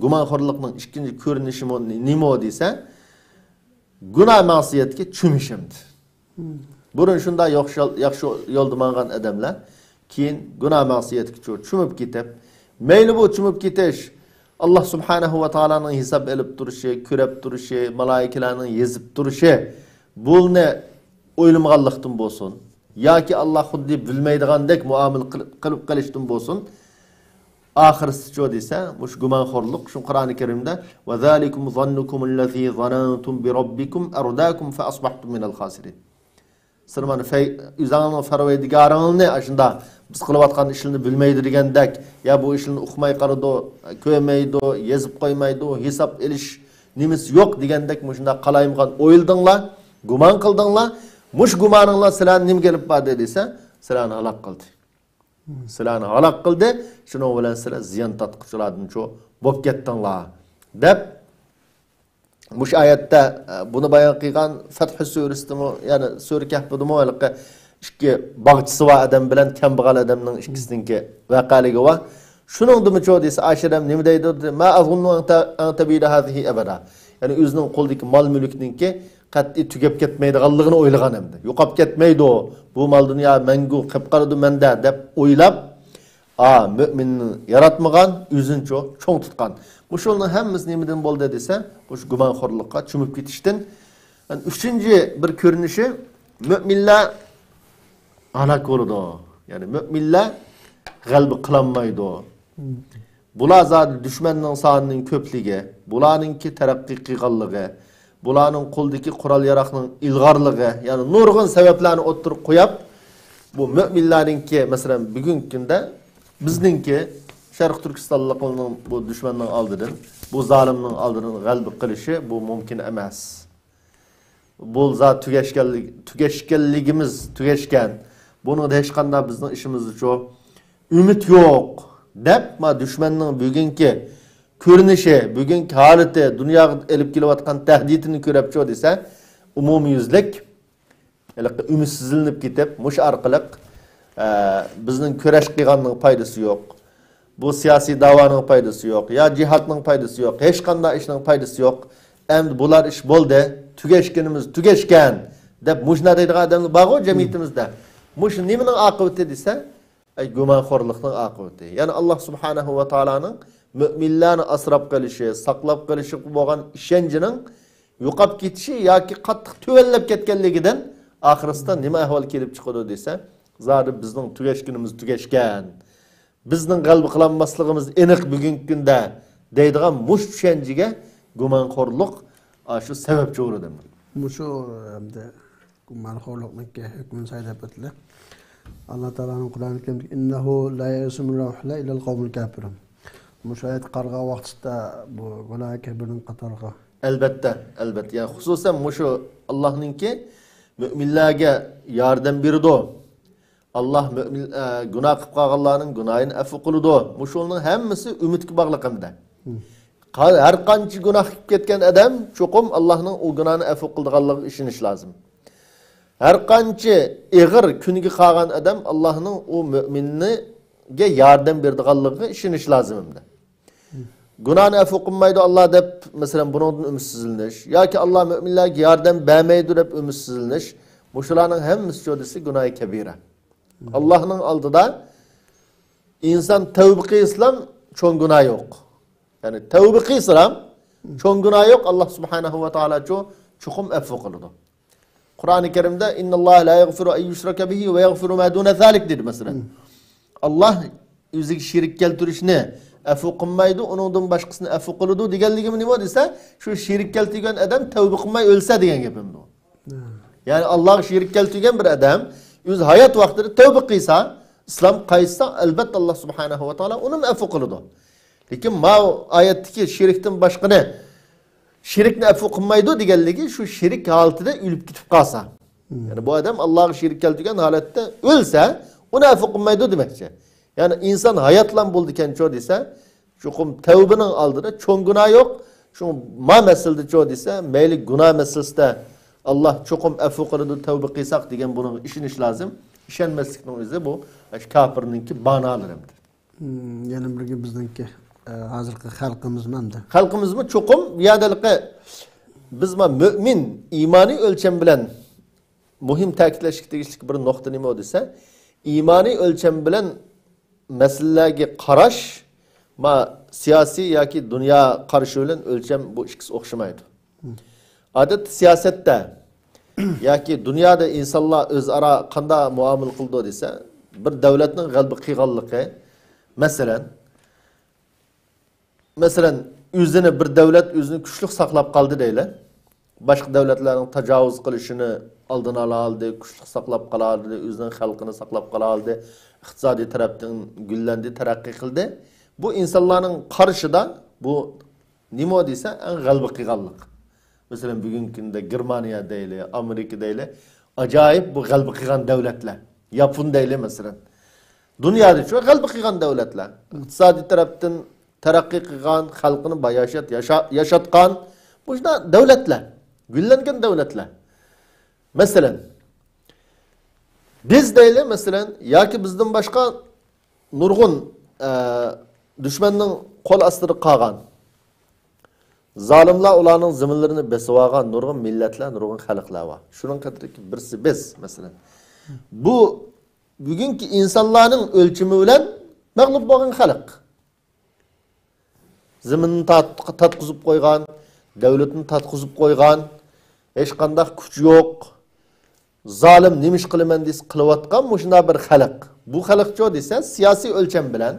گۇمانخورلۇقنىڭ ئىككىنچى كۆرۈنۈشىمۇ نېمە دېسە، گۇناھ مەسىيەتكە چۆمۈش ئەمدى. بۇرۇن شۇنداق ياخشى يول-، ياخشى يولدا ماڭغان ئادەملەر كېيىن گۇناھ مەسىيەتكە چۆ-، چۆمۈپ كېتىپ، مەيلى بۇ چۆمۈپ كېتىش، ئاللا سۇبھانەھۇ ۋە تائالانىڭ ھېساب ئېلىپ تۇرۇشى، كۆرەپ تۇرۇشى، مالايىكىلەرنىڭ يېزىپ تۇرۇشى، بۇنى ئويلىمىغانلىقتىن بولسۇن، ياكى ئاللا خۇددى بىلمەيدىغاندەك مۇئامىلە قىل-، قىلىپ قېلىشتىن بولسۇن، ئاخىرسىچۇ دېسە، مۇشۇ گۇمانخورلۇق، شۇ قۇرئانى كەرىمدە، وَذَلِكُمْ ظَنُّكُمُ الَّذِي ظَنَنْتُمْ بِرَبِّكُمْ أَرْدَاكُم فَأَصْبَحْتُمْ مِنَ الْخَاسِرِينَ. سىلەر مانا فەي-، ئۆزۈڭلارنىڭ پەرۋەردىگارىڭلارنى ئاشۇنداق بىز قىلىۋاتقان ئىشلارنى بىلمەيدۇ دېگەندەك، يا بۇ ئىشلارنى ئۇقماي قالىدۇ، كۆرمەيدۇ، يېزىپ قويمايدۇ، ھېساب ئېلىش نېمىسى يوق دېگەندەك مۇشۇنداق قالايمىقان ئويلىدىڭلار، گۇمان قىلدىڭلار. مۇشۇ گۇمانىڭلار سىلەرنى نېمىگە ئېلىپ باردى دېسە، سىلەرنى ھالاك قىلدى. سىلەرنى ھالاك قىلدى، شۇنىڭ بىلەن سىلەر زىيان تارتقۇچىلاردىنچۇ بولۇپ كەتتىڭلار، دەپ مۇشۇ ئايەتتە، ئە، بۇنى بايان قىلغان فەتھۇ سۈرىسىدىمۇ، يەنى سۈرە كەھپىدىمۇ ھېلىقى ئىككى باغچىسى بار ئادەم بىلەن كەمبەغەل ئادەمنىڭ ئىككىسىنىڭكى ۋەقەلىكى بار. شۇنىڭدىمۇچۇ دېسە، ئاشۇ ئادەم نېمە دەيدۇ؟ ما أظن أن ت-، أن تبيد هذه أبدا. يەنى ئۆزىنىڭ قولىدىكى مال مۈلۈكنىڭكى قەتئىي تۈگەپ كەتمەيدىغانلىقىنى ئويلىغان ئەمدى. يوقاپ كەتمەيدۇ، بۇ مال دۇنيا مەڭگۈ قېلىپ قالىدۇ مەندە، دەپ ئويلاپ، ئا، مۆمىننى ياراتمىغان، ئۆزىنىچۇ چوڭ تۇتقان. مۇشۇلارنىڭ ھەممىسى نېمىدىن بولدى دېسە، مۇشۇ گۇمانخورلۇققا چۆمۈپ كېتىشتىن. ئۈچىنچى بىر كۆرۈنۈشى، مۆمىنلەر ھالاك بولىدۇ. يەنى مۆمىنلەر غەلىبە قىلالمايدۇ. بۇلار زادى دۈشمەننىڭ سانىنىڭ كۆپلۈكى، بۇلارنىڭكى تەرەققىي قىلغانلىقى، بۇلارنىڭ قولىدىكى قورال-ياراغنىڭ ئىلغارلىقى، يەنى نۇرغۇن سەۋەبلەرنى ئوتتۇرىغا قويۇپ، بۇ مۆمىنلەرنىڭكى، مەسىلەن، بۈگۈنكى كۈندە بىزنىڭكى شەرقىي تۈركىستانلىقلارنىڭ بۇ دۈشمەننىڭ ئالدىدىن، بۇ زالىمنىڭ ئالدىدىن غەلىبە قىلىشى بۇ مۇمكىن ئەمەس. بولسا تۈگەشكەنلىك-، تۈگەشكەنلىكىمىز تۈگەشكەن. بۇنىڭدا ھېچقانداق بىزنىڭ ئىشىمىزدىچۇ ئۈمىد يوق، دەپ، ما، دۈشمەننىڭ بۈگۈنكى كۆرۈنۈشى، بۈگۈنكى ھالىتى، دۇنياغا ئېلىپ كېلىۋاتقان تەھدىتىنى كۆرەپچۇ دېسە، ئومۇميۈزلۈك ھېلىقى ئۈمىدسىزلىنىپ كېتىپ، مۇشۇ ئارقىلىق، ئە، بىزنىڭ كۈرەش قىلغاننىڭ پايدىسى يوق. بۇ سىياسىي داۋانىڭ پايدىسى يوق، يا جىھادنىڭ پايدىسى يوق، ھېچقانداق ئىشنىڭ پايدىسى يوق. ئەمدى بۇلار ئىش بولدى، تۈگەشكىنىمىز تۈگەشكەن، دەپ مۇشۇنداق دەيدىغان ئادەملەر بارغۇ جەمئىيىتىمىزدە. مۇشۇ نېمىنىڭ ئاقىۋىتى دېسە، ئەي، گۇمانخورلۇقنىڭ ئاقىۋىتى. يەنى ئاللا سۇبھانەھۇ ۋە تائالانىڭ مۆمىنلەرنى ئاسراپ قېلىشى، ساقلاپ قېلىشىغا بولغان ئىشەنچىنىڭ يوقاپ كېتىشى ياكى قاتتىق تۆۋەنلەپ كەتكەنلىكىدىن ئاخىرسىدا نېمە ئەھۋال كېلىپ چىقىدۇ دېسە، زادى بىزنىڭ تۈگەشكىنىمىز تۈگەشكەن، بىزنىڭ غەلىبە قىلالماسلىقىمىز ئېنىق بۈگۈنكى كۈندە دەيدىغان مۇشۇ چۈشەنچىگە گۇمانخورلۇق ئاشۇ سەۋەبچى بولىدۇ. مۇشۇ ئەمدى گۇمانخورلۇقنىڭكى ھۆكمىنى سايلاپ ئۆتىلى. ئاللا تائالانىڭ قۇرئانى كەرىمدىكى، «ئىننەھۇ لا يەيئەسۇ مىنەر رەۋھىللاھى ئىللەل قەۋمۇل كاپىرۇن.» مۇشۇ ئايەتكە قارىغان ۋاقتىدا بۇ گۇناھى كەبىرنىڭ قاتارىغا. ئەلبەتتە، ئەلبەتتە. يەنى خۇسۇسەن مۇشۇ ئاللانىڭكى مۆمىنلەرگە ياردەم بېرىدۇ. ئاللا مۆمىن، ئە، گۇناھ قىلىپ قالغانلارنىڭ گۇناھىنى ئەپۇ قىلىدۇ. مۇشۇنىڭ ھەممىسى ئۈمىدكە باغلىق ھەمدە. قا-، ھەر قانچە گۇناھ قىلىپ كەتكەن ئادەم چوقۇم ئاللانىڭ ئۇ گۇناھنى ئەپۇ قىلىدىغانلىقىغا ئىشىنىش لازىم. ھەر قانچە ئېغىر كۈنگە قالغان ئادەم ئاللانىڭ ئۇ مۆمىنگە ياردەم بېرىدىغانلىقىغا ئىشىنىش لازىم ھەمدە. گۇناھنى ئەپۇ قىلمايدۇ ئاللا دەپ، مەسىلەن، بۇنىڭدىن ئۈمىدسىزلىنىش ياكى ئاللا مۆمىنلەرگە ياردەم بەرمەيدۇ دەپ ئۈمىدسىزلىنىش، مۇشۇلارنىڭ ھەممىسى چۇ دېسە گۇناھى كەبىرە. ئاللانىڭ ئالدىدا ئىنسان تەۋبە قىلسىلا چوڭ گۇناھ يوق. يەنى تەۋبە قىلسىلا چوڭ گۇناھ يوق، ئاللا سۇبھانەھۇ ۋە تائالا چۇ چوقۇم ئەپۇ قىلىدۇ. قۇرئانى كەرىمدە، «ئىنناللاھە لا يەغفىرۇ ئەن يۇشرەكە بىھى ۋە يەغفىرۇ ما دۇنە زالىك» دېدى، مەسىلەن. ئاللا ئۆزىگە شېرىك كەلتۈرۈشنى ئەپۇ قىلمايدۇ، ئۇنىڭدىن باشقىسىنى ئەپۇ قىلىدۇ دېگەنلىكىمۇ نېمە دېسە، شۇ شېرىك كەلتۈرگەن ئادەم تەۋبە قىلماي ئۆلسە دېگەن گېپىمدۇ. يەنى ئاللاغا شېرىك كەلتۈرگەن بىر ئادەم ئۆز ھايات ۋاقتىدا تەۋبە قىلسا، ئىسلام قايتسا، ئەلبەتتە ئاللا سۇبھانەھۇ ۋە تائالا ئۇنىمۇ ئەپۇ قىلىدۇ. لېكىن ماۋۇ ئايەتتىكى شېرىكتىن باشقىنى شېرىكنى ئەپۇ قىلمايدۇ دېگەنلىكى شۇ شېرىك ھالىتىدە ئۆلۈپ كېتىپ قالسا. يەنى بۇ ئادەم ئاللاغا شېرىك كەلتۈرگەن ھالەتتە ئۆلسە، ئۇنى ئەپۇ قىلمايدۇ دېمەكچى. يەنى ئىنسان ھاياتلام بولىدىكەنچۇ دېسە، چوقۇم تەۋبىنىڭ ئالدىدا چوڭ گۇناھ يوق. شۇڭا ما مەسىلىدىچۇ دېسە، مەيلى گۇناھ مەسىلىسىدە ئاللا چوقۇم ئەپۇ قىلىدۇ، تەۋبە قىلساق دېگەن بۇنىڭغا ئىشىنىش لازىم. ئىشەنمەسلىكنىڭ ئۆزى بۇ كاپىرنىڭكى بانالىرىدۇر. مم، يەنە بىرگە بىزنىڭكى، ئە، ھازىرقى خەلقىمىزمۇ ئەمدى. خەلقىمىزمۇ چوقۇم، بۇ يەردە ھېلىقى بىز ما مۆمىن، ئىمانىي ئۆلچەم بىلەن مۇھىم تەكىتلەشكە تېگىشلىك بىر نۇقتا نېمە دېسە، ئىمانىي ئۆلچەم بىلەن مەسىلىلەرگە قاراش، ما سىياسىي ياكى دۇنيا قارىشى بىلەن ئۆلچەم بۇ ئىككىسى ئوخشىمايدۇ. ئادەتتە سىياسەتتە ياكى دۇنيادا ئىنسانلار ئۆزئارا قانداق مۇئامىلە قىلىدۇ دېسە، بىر دۆلەتنىڭ غەلىبە قىلغانلىقى، مەسىلەن، مەسىلەن، ئۆزىنى بىر دۆلەت ئۆزىنى كۈچلۈك ساقلاپ قالدى دەيلى. باشقا دۆلەتلەرنىڭ تاجاۋۇز قىلىشىنى ئالدىنى ئالالىدى، كۈچلۈك ساقلاپ قالالىدى، ئۆزىنىڭ خەلقىنى ساقلاپ قالالىدى، ئىقتىسادىي تەرەپتىن گۈللەندى، تەرەققىي قىلدى. بۇ ئىنسانلارنىڭ قارىشىدا بۇ نېمە دېسە، ئەڭ غەلىبە قىلغانلىق. مەسىلەن، بۈگۈنكى كۈندە گېرمانىيە دەيلى، ئامېرىكا دەيلى، ئاجايىپ بۇ غەلىبە قىلغان دۆلەتلەر. ياپون دەيلى، مەسىلەن. دۇنيادىچۇ غەلىبە قىلغان دۆلەتلەر. ئىقتىسادىي تەرەپتىن تەرەققىي قىلغان، خەلقىنى باياشات ياشا-، ياشاتقان مۇشۇنداق دۆلەتلەر، گۈللەنگەن دۆلەتلەر. مەسىلەن، بىز دەيلى، مەسىلەن، ياكى بىزدىن باشقا نۇرغۇن، ئە، دۈشمەننىڭ قول ئاستىدا قالغان، زالىملار ئۇلارنىڭ زېمىنلىرىنى بېسىۋالغان نۇرغۇن مىللەتلەر، نۇرغۇن خەلقلەر بار. شۇنىڭ قاتارىدىكى بىرسى بىز، مەسىلەن. بۇ بۈگۈنكى ئىنسانلارنىڭ ئۆلچىمى بىلەن مەغلۇپ بولغان خەلق. زېمىننى تارت-، تارتقۇزۇپ قويغان، دۆلىتىنى تارتقۇزۇپ قويغان، ھېچقانداق كۈچ يوق، زالىم نېمە ئىش قىلىمەن دېسە قىلىۋاتقان مۇشۇنداق بىر خەلق. بۇ خەلقچۇ دېسە، سىياسىي ئۆلچەم بىلەن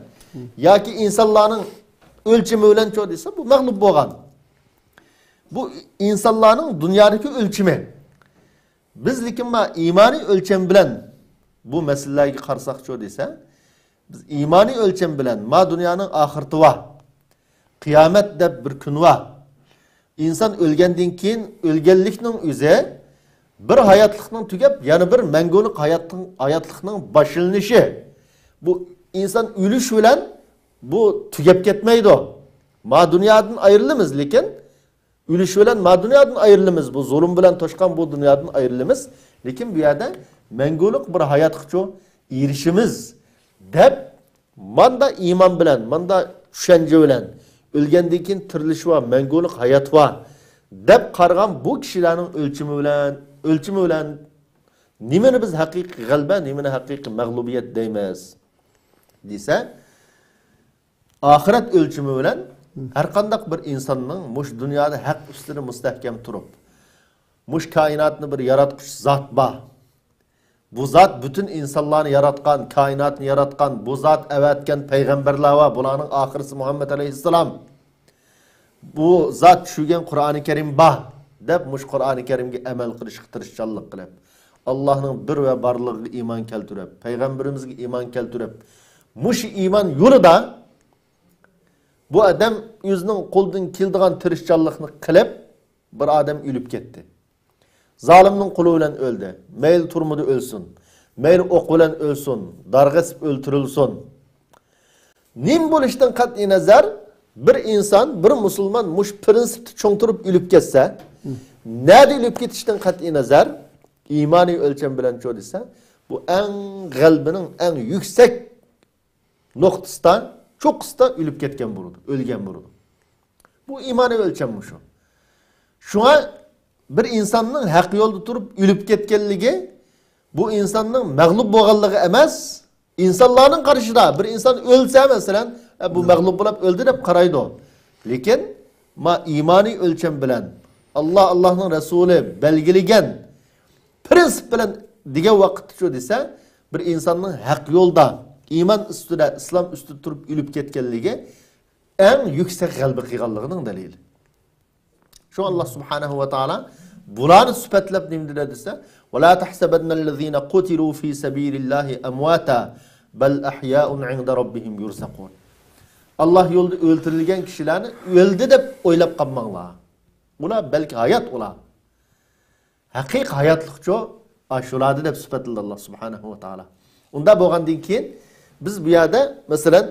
ياكى ئىنسانلارنىڭ ئۆلچىمى بىلەنچۇ دېسە، بۇ مەغلۇپ بولغان. بۇ ئىنسانلارنىڭ دۇنيادىكى ئۆلچىمى. بىز لېكىن ما ئىمانىي ئۆلچەم بىلەن بۇ مەسىلىلەرگە قارىساقچۇ دېسە، بىز ئىمانىي ئۆلچەم بىلەن ما دۇنيانىڭ ئاخىرىتى بار، قىيامەت دەپ بىر كۈن بار. ئىنسان ئۆلگەندىن كېيىن ئۆلگەنلىكنىڭ ئۆزى بىر ھاياتلىقنىڭ تۈگەپ، يەنە بىر مەڭگۈلۈك ھاياتنىڭ، ھاياتلىقنىڭ باشلىنىشى. بۇ ئىنسان ئۆلۈش بىلەن بۇ تۈگەپ كەتمەيدۇ. ما دۇنيادىن ئايرىلىمىز، لېكىن ئۆلۈش بىلەن ما دۇنيادىن ئايرىلىمىز، بۇ زۇلۇم بىلەن توشقان بۇ دۇنيادىن ئايرىلىمىز، لېكىن بۇ يەردە مەڭگۈلۈك بىر ھاياتقىچۇ ئېرىشىمىز دەپ، ماندا ئىمان بىلەن، ماندا چۈشەنچە بىلەن، ئۆلگەندىن كېيىن تىرىلىش بار، مەڭگۈلۈك ھايات بار دەپ قارىغان بۇ كىشىلەرنىڭ ئۆلچىمى بىلەن، ئۆلچىمى بىلەن نېمىنى بىز ھەقىقىي غەلىبە، نېمىنى ھەقىقىي مەغلۇبىيەت دەيمىز دېسە، ئاخىرەت ئۆلچىمى بىلەن ھەرقانداق بىر ئىنساننىڭ مۇشۇ دۇنيادا ھەق ئۈستىدە مۇستەھكەم تۇرۇپ، مۇشۇ كائىناتنى بىر ياراتقۇچى زات بار. بۇ زات پۈتۈن ئىنسانلارنى ياراتقان، كائىناتنى ياراتقان، بۇ زات ئەۋەتكەن پەيغەمبەرلەر بار، بۇلارنىڭ ئاخىرسى مۇھەممەد ئەلەيھىسسالام. بۇ زات چۈشۈرگەن قۇرئانى كەرىم بار، دەپ مۇشۇ قۇرئانى كەرىمگە ئەمەل قىلىشقا تىرىشچانلىق قىلىپ، ئاللاھنىڭ بىر ۋە بارلىقىغا ئىمان كەلتۈرۈپ، پەيغەمبىرىمىزگە ئىمان كەلتۈرۈپ، مۇشۇ ئىمان يولىدا بۇ ئادەم ئۆزىنىڭ قولىدىن كېلىدىغان تىرىشچانلىقنى قىلىپ، بىر ئادەم ئۆلۈپ كەتتى. زالىمنىڭ قولى بىلەن ئۆلدى. مەيلى تۈرمىدە ئۆلسۇن، مەيلى ئوق بىلەن ئۆلسۇن، دارغا ئېسىپ ئۆلتۈرۈلسۇن. نېمە بولۇشتىن قەتئىينەزەر، بىر ئىنسان، بىر مۇسۇلمان مۇشۇ پىرىنسىپتا چوڭ تۇرۇپ ئۆلۈپ كەتسە، نەدە ئۆلۈپ كېتىشتىن قەتئىينەزەر، ئىمانىي ئۆلچەم بىلەنچۇ دېسە، بۇ ئەڭ غەلىبىنىڭ ئەڭ يۈكسەك نۇقتىسىدا، چوققىسىدا ئۆلۈپ كەتكەن بولىدۇ، ئۆلگەن بولىدۇ. بۇ ئىمانىي ئۆلچەم مۇشۇ. شۇڭا بىر ئىنساننىڭ ھەق يولدا تۇرۇپ ئۆلۈپ كەتكەنلىكى، بۇ ئىنساننىڭ مەغلۇپ بولغانلىقى ئەمەس. ئىنسانلارنىڭ قارىشىدا بىر ئىنسان ئۆلسە، مەسىلەن، ئە، بۇ مەغلۇپ بولۇپ ئۆلدى دەپ قارايدۇ. لېكىن، ما ئىمانىي ئۆلچەم بىلەن، ئاللا، ئاللانىڭ رەسۇلى بەلگىلىگەن پىرىنسىپ بىلەن دېگەن ۋاقىتتىچۇ دېسە، بىر ئىنساننىڭ ھەق يولدا، ئىمان ئۈستىدە، ئىسلام ئۈستىدە تۇرۇپ ئۆلۈپ كەتكەنلىكى ئەڭ يۈكسەك غەلىبە قىلغانلىقىنىڭ دەلىلى. شۇ ئاللا سۇبھانەھۇ ۋە تائالا بۇلارنى سۈپەتلەپ نېمە دېدى دېسە، «ولا تحسبن الذين قتلوا في سبيل الله أمواتا بل أحياء عند ربهم يرزقون.» ئاللا يولىدا ئۆلتۈرۈلگەن كىشىلەرنى ئۆلدى دەپ ئويلاپ قالماڭلار. ئۇلار بەلكى ھايات ئۇلار. ھەقىقىي ھاياتلىقچۇ ئاشۇلاردا دەپ سۈپەتلىدى ئاللا سۇبھانەھۇ ۋە تائالا. ئۇنداق بولغاندىن كېيىن بىز بۇ يەردە، مەسىلەن،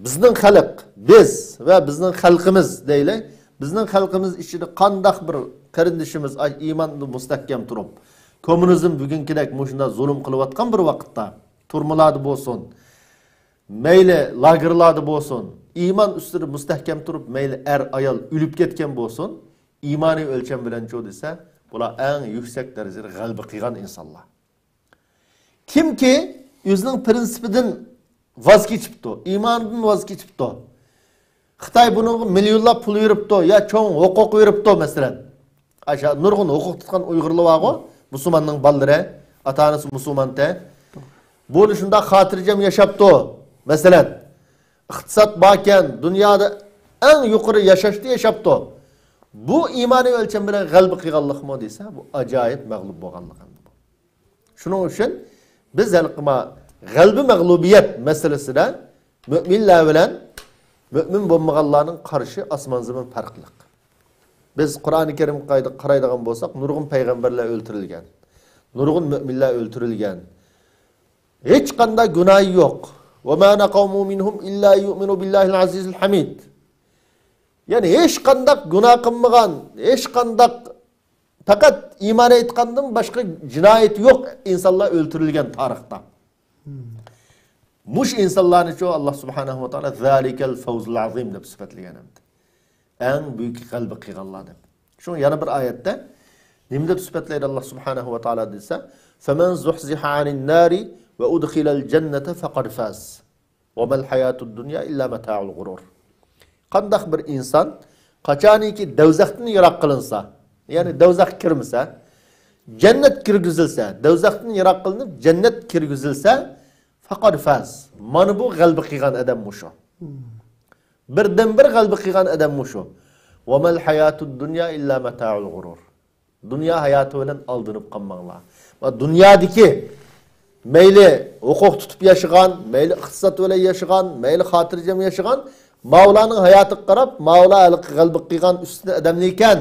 بىزنىڭ خەلق، بىز ۋە بىزنىڭ خەلقىمىز دەيلى. بىزنىڭ خەلقىمىز ئىچىدە قانداق بىر قېرىندىشىمىز ئاي ئىماندا مۇستەھكەم تۇرۇپ، كوممۇنىزم بۈگۈنكىدەك مۇشۇنداق زۇلۇم قىلىۋاتقان بىر ۋاقىتتا، تۈرمىلاردا بولسۇن، مەيلى لاگېرلاردا بولسۇن، ئىمان ئۈستىدە مۇستەھكەم تۇرۇپ، مەيلى ئەر، ئايال ئۆلۈپ كەتكەن بولسۇن، ئىمانىي ئۆلچەم بىلەنچۇ دېسە، بۇلار ئەڭ يۈكسەك دەرىجىدە غەلىبە قىلغان ئىنسانلار. كىمكى ئۆزىنىڭ پىرىنسىپىدىن ۋاز كېچىپتۇ، ئىمانىدىن ۋاز كېچىپتۇ، خىتاي بۇنىڭغا مىليونلاپ پۇل بېرىپتۇ يا چوڭ ھوقۇق بېرىپتۇ، مەسىلەن. ئاشۇ نۇرغۇن ھوقۇق تۇتقان ئۇيغۇرلار بارغۇ، مۇسۇلماننىڭ بالىلىرى، ئاتا-ئانىسى مۇسۇلمانتى. بۇ شۇنداق خاتىرجەم ياشاپتۇ، مەسىلەن. ئىقتىساد باركەن، دۇنيادا ئەڭ يۇقىرى ياشاشتا ياشاپتۇ. بۇ ئىمانىي ئۆلچەم بىلەن غەلىبە قىلغانلىقمۇ دېسە، بۇ ئاجايىپ مەغلۇپ بولغانلىق ئەمدى بۇ. شۇنىڭ ئۈچۈن بىز ھېلىقى ما غەلىبە مەغلۇبىيەت مەسىلىسىدە مۆمىنلەر بىلەن مۆمىن بولمىغانلارنىڭ قارىشى ئاسمان زېمىن پەرقلىق. بىز قۇرئانى كەرىمگە قايدا-، قارايدىغان بولساق، نۇرغۇن پەيغەمبەرلەر ئۆلتۈرۈلگەن، نۇرغۇن مۆمىنلەر ئۆلتۈرۈلگەن. ھېچقانداق گۇناھى يوق. وما نقموا منهم إلا أن يؤمنوا بالله العزيز الحميد. يەنى ھېچقانداق گۇناھ قىلمىغان، ھېچقانداق پەقەت ئىمان ئېيتقاندىن باشقا جىنايىتى يوق ئىنسانلار ئۆلتۈرۈلگەن تارىختا. مۇشۇ ئىنسانلارنىچۇ ئاللا سۇبھانەھۇ ۋە تائالا «ذلك الفوز العظيم» دەپ سۈپەتلىگەن ئەمدى. ئەڭ بۈيۈك غەلىبە قىلغانلار دەپ. شۇڭا يەنە بىر ئايەتتە نېمە دەپ سۈپەتلەيدۇ ئاللا سۇبھانەھۇ ۋە تائالا دېسە، فمن زحزح عن النار وأدخل الجنة فقد فاز. وما الحياة الدنيا إلا متاع الغرور. قانداق بىر ئىنسان قاچانكى دەۋزەختىن يىراق قىلىنسا، يەنى دەۋزەخكە كىرمىسە، جەننەتكە كىرگۈزۈلسە، دەۋزەختىن يىراق قىلىنىپ جەننەتكە كىرگۈزۈلسە، فقد فاز. مانا بۇ غەلىبە قىلغان ئادەم مۇشۇ. بىردىنبىر غەلىبە قىلغان ئادەم مۇشۇ. وما الحياة الدنيا إلا متاع الغرور. دۇنيا ھاياتى بىلەن ئالدىنىپ قالماڭلار. ۋە دۇنيادىكى مەيلى ھوقۇق تۇتۇپ ياشىغان، مەيلى ئىقتىساد بىلەن ياشىغان، مەيلى خاتىرجەم ياشىغان، ماۋۇلارنىڭ ھاياتىغا قاراپ، ماۋۇلار ھېلىقى غەلىبە قىلغان ئۈستىدە ئادەملىكەن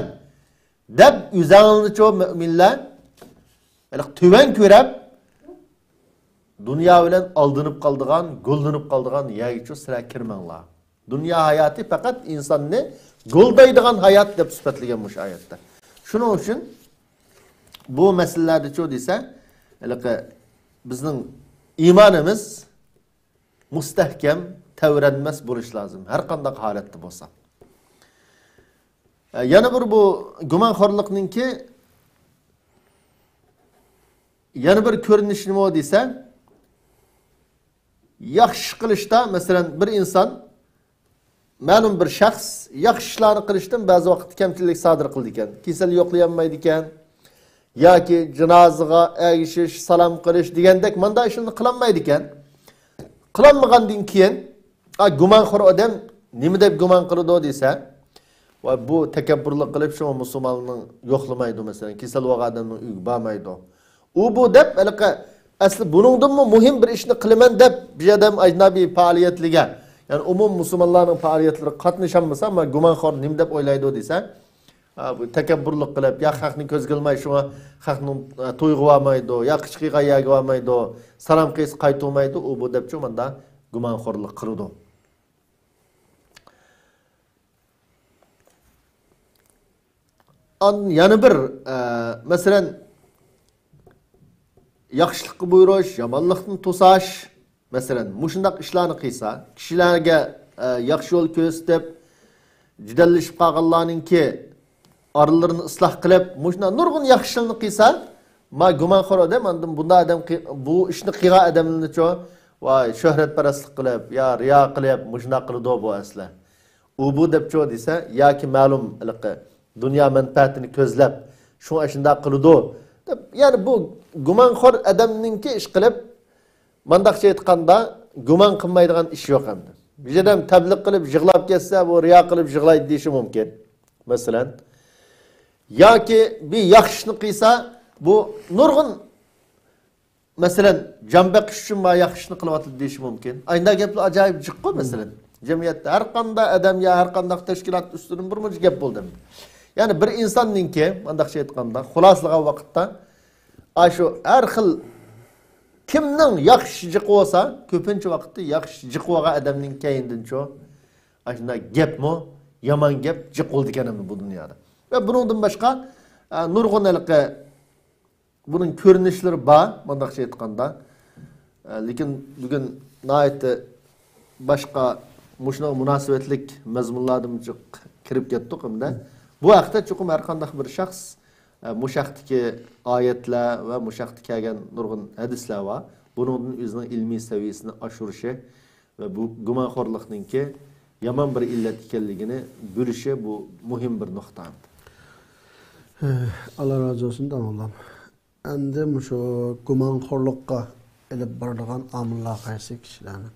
دەپ ئۆزەڭلارنىچۇ مۆمىنلەر ھېلىقى تۆۋەن كۆرەپ، دۇنيا بىلەن ئالدىنىپ قالىدىغان، گوللىنىپ قالىدىغان يەرگىچۇ سىلەر كىرمەڭلار. دۇنيا ھاياتى پەقەت ئىنساننى گولدايدىغان ھايات دەپ سۈپەتلىگەن مۇشۇ ئايەتتە. شۇنىڭ ئۈچۈن بۇ مەسىلىلەردىچۇ دېسە، ھېلىقى بىزنىڭ ئىمانىمىز مۇستەھكەم، تەۋرەنمەس بولۇش لازىم، ھەر قانداق ھالەتتە بولسا. ئە، يەنە بىر بۇ گۇمانخورلۇقنىڭكى يەنە بىر كۆرۈنۈش نېمە دېسە، ياخشى ئىش قىلىشتا، مەسىلەن، بىر ئىنسان، مەلۇم بىر شەخس ياخشى ئىشلارنى قىلىشتىن بەزى ۋاقىتتا كەمچىلىك سادىر قىلىدىكەن. كېسەل يوقلىيالمايدىكەن. ياكى جىنازىغا ئەگىشىش، سالام قىلىش دېگەندەك مۇنداق ئىشلارنى قىلالمايدىكەن. قىلالمىغاندىن كېيىن، ئا، گۇمانخور ئادەم نېمە دەپ گۇمان قىلىدۇ دېسە، ۋاي، بۇ تەكەببۇرلۇق قىلىپ، شۇ مۇسۇلماننى يوقلىمايدۇ، مەسىلەن، كېسەل بولغان ئادەمنىڭ ئۆيىگە بارمايدۇ. ئۇ بۇ دەپ، ھېلىقى، ئەسلى بۇنىڭدىنمۇ مۇھىم بىر ئىشنى قىلىمەن دەپ، بىر ئادەم ئەجنەبىي پائالىيەتلىرىگە، يەنى ئومۇم مۇسۇلمانلارنىڭ پائالىيەتلىرىگە قاتنىشالمىسا، ما گۇمانخور نېمە دەپ ئويلايدۇ دېسە، ئا، بۇ تەكەببۇرلۇق قىلىپ، يا خەقنى كۆزگە ئىلماي، شۇڭا خەقنىڭ، ئا، تويىغا بارمايدۇ، يا قىچقىغان يەرگە بارمايدۇ، سالام قىلسا قايتۇرمايدۇ، ئۇ بۇ دەپ شۇ ماندا گۇمانخورلۇق قىلىدۇ. ئان-، يەنە بىر، ئە، مەسىلەن، ياخشىلىققا بۇيرۇش، يامانلىقتىن توساش، مەسىلەن، مۇشۇنداق ئىشلارنى قىلسا، كىشىلەرگە، ئە، ياخشى يول كۆرسىتىپ، جېدەللىشىپ قالغانلارنىڭكى ئارىلىرىنى ئىسلاھ قىلىپ، مۇشۇنداق نۇرغۇن ياخشى ئىشلارنى قىلسا، ما گۇمانخور ئادەم، ئاندىن بۇنداق ئادەم قى-، بۇ ئىشنى قىلغان ئادەملەرنىچۇ، ۋاي، شۆھرەتپەرەسلىك قىلىپ، يا رىيا قىلىپ، مۇشۇنداق قىلىدۇ بۇ ئەسلى. ئۇ بۇ دەپچۇ دېسە، ياكى مەلۇم ھېلىقى دۇنيا مەنپەئەتىنى كۆزلەپ، شۇڭا ئاشۇنداق قىلىدۇ دەپ، يەنى بۇ گۇمانخور ئادەمنىڭكى ئىش قىلىپ، مانداقچە ئېيتقاندا، گۇمان قىلمايدىغان ئىش يوق ئەمدى. بىر ئادەم تەبلىغ قىلىپ يىغلاپ كەتسە، بۇ رىيا قىلىپ يىغلايدۇ دېيىشى مۇمكىن. مەسىلەن، ياكى بىر ياخشى ئىشنى قىلسا، بۇ نۇرغۇن، مەسىلەن، جان بېقىش ئۈچۈن ما ياخشى ئىشنى قىلىۋاتىدۇ دېيىشى مۇمكىن. ئايندا گەپلەر ئاجايىپ جىققۇ، مەسىلەن. جەمئىيەتتە ھەر قانداق ئادەم يا ھەر قانداق تەشكىلات ئۈستىدىن بىر مۇنچە گەپ بولدى. يەنى بىر ئىنساننىڭكى، مانداقچە ئېيتقاندا، خۇلاسىلىغان ۋاقىتتا، ئاشۇ ھەر خىل كىمنىڭ ياخشى جىقى بولسا، كۆپىنچە ۋاقىتتا ياخشى جىقى بولغان ئادەمنىڭ كەينىدىنچۇ، ئاشۇنداق گەپمۇ، يامان گەپ جىق بولىدىكەن ئەمدى بۇ دۇنيادا. ۋە بۇنىڭدىن باشقا، ئە، نۇرغۇن ھېلىقى بۇنىڭ كۆرۈنۈشلىرى بار، مۇنداقچە ئېيتقاندا. ئە، لېكىن بۈگۈن ناھايىتى باشقا مۇشۇنىڭغا مۇناسىۋەتلىك مەزمۇنلاردىن جىق كىرىپ كەتتۇق ئەمدى. بۇ ھەقتە چوقۇم ھەر قانداق بىر شەخس، ئە، مۇشۇ ھەقتىكى ئايەتلەر ۋە مۇشۇ ھەقتە كەلگەن نۇرغۇن ھەدىسلەر بار. بۇنىڭدىن ئۆزىنىڭ ئىلمىي سەۋىيەسىنى ئاشۇرۇشى ۋە بۇ گۇمانخورلۇقنىڭكى يامان بىر ئىللەت ئىكەنلىكىنى بىلىشى بۇ مۇھىم بىر نۇقتا. ئاللا رازى بولسۇن، داڭلام. ئەمدى مۇشۇ گۇمانخورلۇققا ئېلىپ بارىدىغان ئامىللار قايسى كىشىلەرنى؟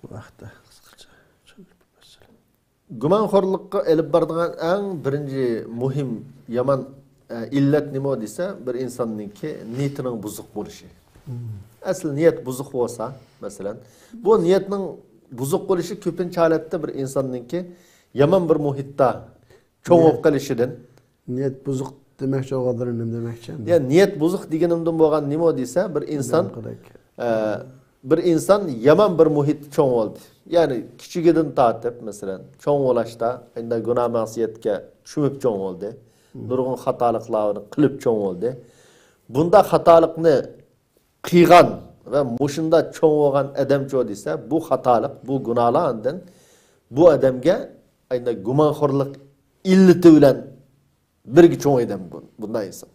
بۇ ھەقتە قىسقىچە چۈشەندۈرۈپ بەرسىلە. گۇمانخورلۇققا ئېلىپ بارىدىغان ئەڭ بىرىنچى مۇھىم يامان، ئە، ئىللەت نېمە دېسە، بىر ئىنساننىڭكى نىيىتىنىڭ بۇزۇق بولۇشى. ئەسلى نىيەت بۇزۇق بولسا، مەسىلەن، بۇ نىيەتنىڭ بۇزۇق بولۇشى كۆپىنچە ھالەتتە بىر ئىنساننىڭكى يامان بىر مۇھىتتا چوڭ بولۇپ قېلىشىدىن. نىيەت بۇزۇق دېمەكچى بولغانلىرى نېمە دېمەكچى ئەمدى؟ يا، نىيەت بۇزۇق دېگىنىمدىن بولغان نېمە دېسە، بىر ئىنسان، ئە، بىر ئىنسان يامان بىر مۇھىتتا چوڭ بولدى. يەنى كىچىكىدىن تارتىپ، مەسىلەن، چوڭ بولۇشتا ئەندى گۇناھ مەسىيەتكە چۆمۈپ چوڭ بولدى. نۇرغۇن خاتالىقلارنى قىلىپ چوڭ بولدى. بۇنداق خاتالىقنى قىلغان ۋە مۇشۇنداق چوڭ بولغان ئادەمچۇ دېسە، بۇ خاتالىق، بۇ گۇناھلار ئاندىن بۇ ئادەمگە ئەندى گۇمانخورلۇق ئىللىتى بىلەن بىرگە چوڭىيدۇ بۇ، بۇنداق ئىنسان.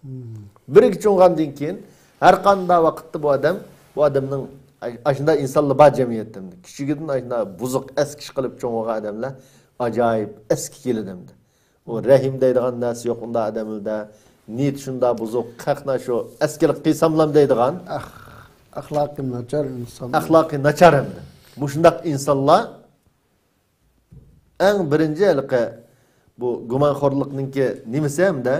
بىرگە چوڭىغاندىن كېيىن، ھەر قانداق ۋاقىتتا بۇ ئادەم، بۇ ئادەمنىڭ، ئاي-، ئاشۇنداق ئىنسانلار بار جەمئىيەتتە. كىچىكىدىن ئاشۇنداق بۇزۇق، ئەسكى ئىش قىلىپ چوڭ بولغان ئادەملەر ئاجايىپ ئەسكى كېلىدۇ ئەمدى. ئۇ رەھىم دەيدىغان نەرسە يوق ئۇنداق ئادەملەردە. نىيىتى شۇنداق بۇزۇق، خەقنى شۇ ئەسكىلىك قىلساملام دەيدىغان. ئەخ-، ئەخلاقى ناچار ئىنسان. ئەخلاقى ناچار ئەمدى. مۇشۇنداق ئىنسانلار ئەڭ بىرىنچى ھېلىقى بۇ گۇمانخورلۇقنىڭكى نېمىسى ھەمدە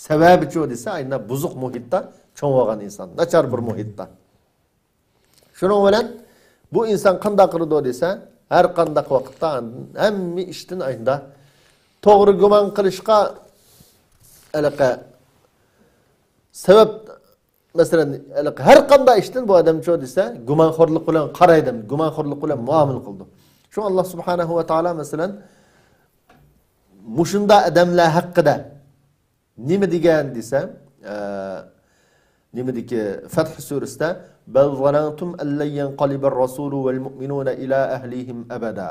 سەۋەبىچۇ دېسە، ئاينا بۇزۇق مۇھىتتا چوڭ بولغان ئىنسان، ناچار بىر مۇھىتتا. شۇنىڭ بىلەن بۇ ئىنسان قانداق قىلىدۇ دېسە، ھەر قانداق ۋاقىتتا ھەممە ئىشتىن ئاينا توغرا گۇمان قىلىشقا ھېلىقى سەۋەب مەسىلەن، ھەر قانداق ئىشتىن بۇ ئادەمچۇ دېسە، گۇمانخورلۇق بىلەن قارايدۇ، گۇمانخورلۇق بىلەن مۇئامىلە قىلىدۇ. شۇڭا ئاللا سۇبھانەھۇ ۋە تائالا، مەسىلەن، مۇشۇنداق ئادەملەر ھەققىدە نېمە دېگەن دېسە، ئە، نېمىدىكى، فەتھ سۈرىسىدە، بەل زەنەنتۇم ئەللەن يەنقەلىبەر رەسۇلۇ ۋەل مۇئمىنۇنە ئىلا ئەھلىھىم ئەبەدا.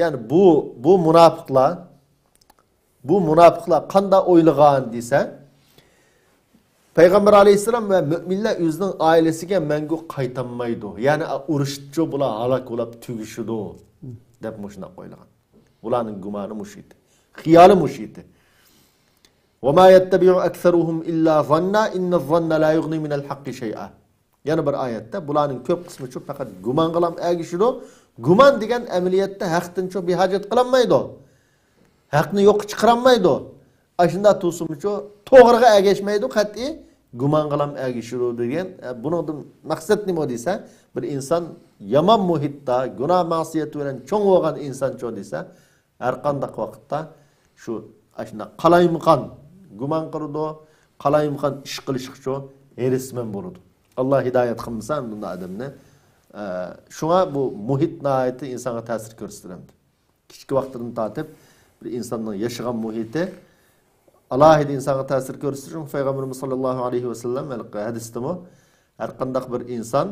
يەنى بۇ، بۇ مۇناپىقلار، بۇ مۇناپىقلار قانداق ئويلىغان دېسە، پەيغەمبەر ئەلەيھىسسالام ۋە مۆمىنلەر ئۆزىنىڭ ئائىلىسىگە مەڭگۈ قايتالمايدۇ. يەنى ئۇرۇشتىچۇ بۇلار ھالاك بولاپ تۈگىشىدۇ، دەپ مۇشۇنداق ئويلىغان. بۇلارنىڭ گۇمانى مۇشۇ ئىدى. خىيالى مۇشۇ ئىدى. وما يتبع أكثرهم إلا ظنا إن الظن لا يغني من الحق شيئا. يەنە بىر ئايەتتە، بۇلارنىڭ كۆپ قىسمى شۇ پەقەت گۇمانغىلا ئەگىشىدۇ. گۇمان دېگەن ئەمەلىيەتتە ھەقتىن شۇ بىھاجەت قىلالمايدۇ. ھەقنى يوققا چىقىرالمايدۇ. ئاشۇنداق تۇرسىمۇ شۇ توغرىغا ئەگەشمەيدۇ، قەتئىي گۇمانغىلا ئەگىشىدۇ دېگەن. ئە، بۇنىڭدىن مەقسەت نېمە دېسە، بىر ئىنسان يامان مۇھىتتا، گۇناھ مەسىيەت بىلەن چوڭ بولغان ئىنسانچۇ دېسە، ھەر قانداق ۋاقىتتا شۇ ئاشۇنداق قالايمىقان گۇمان قىلىدۇ، قالايمىقان ئىش قىلىشقىچۇ ھېرىسمەن بولىدۇ. ئاللا ھىدايەت قىلمىسا بۇنداق ئادەمنى. ئە، شۇڭا بۇ مۇھىت ناھايىتى ئىنسانغا تەسىر كۆرسىتىدۇ. كىچىك ۋاقتىدىن تارتىپ بىر ئىنساننىڭ ياشىغان مۇھىتى ئالاھىدە ئىنسانغا تەسىر كۆرسىتىدۇ. شۇڭا پەيغەمبىرىمىز ساللاللاھۇ ئەلەيھى ۋەسەللەم ھەدىستىمۇ، ھەر قانداق بىر ئىنسان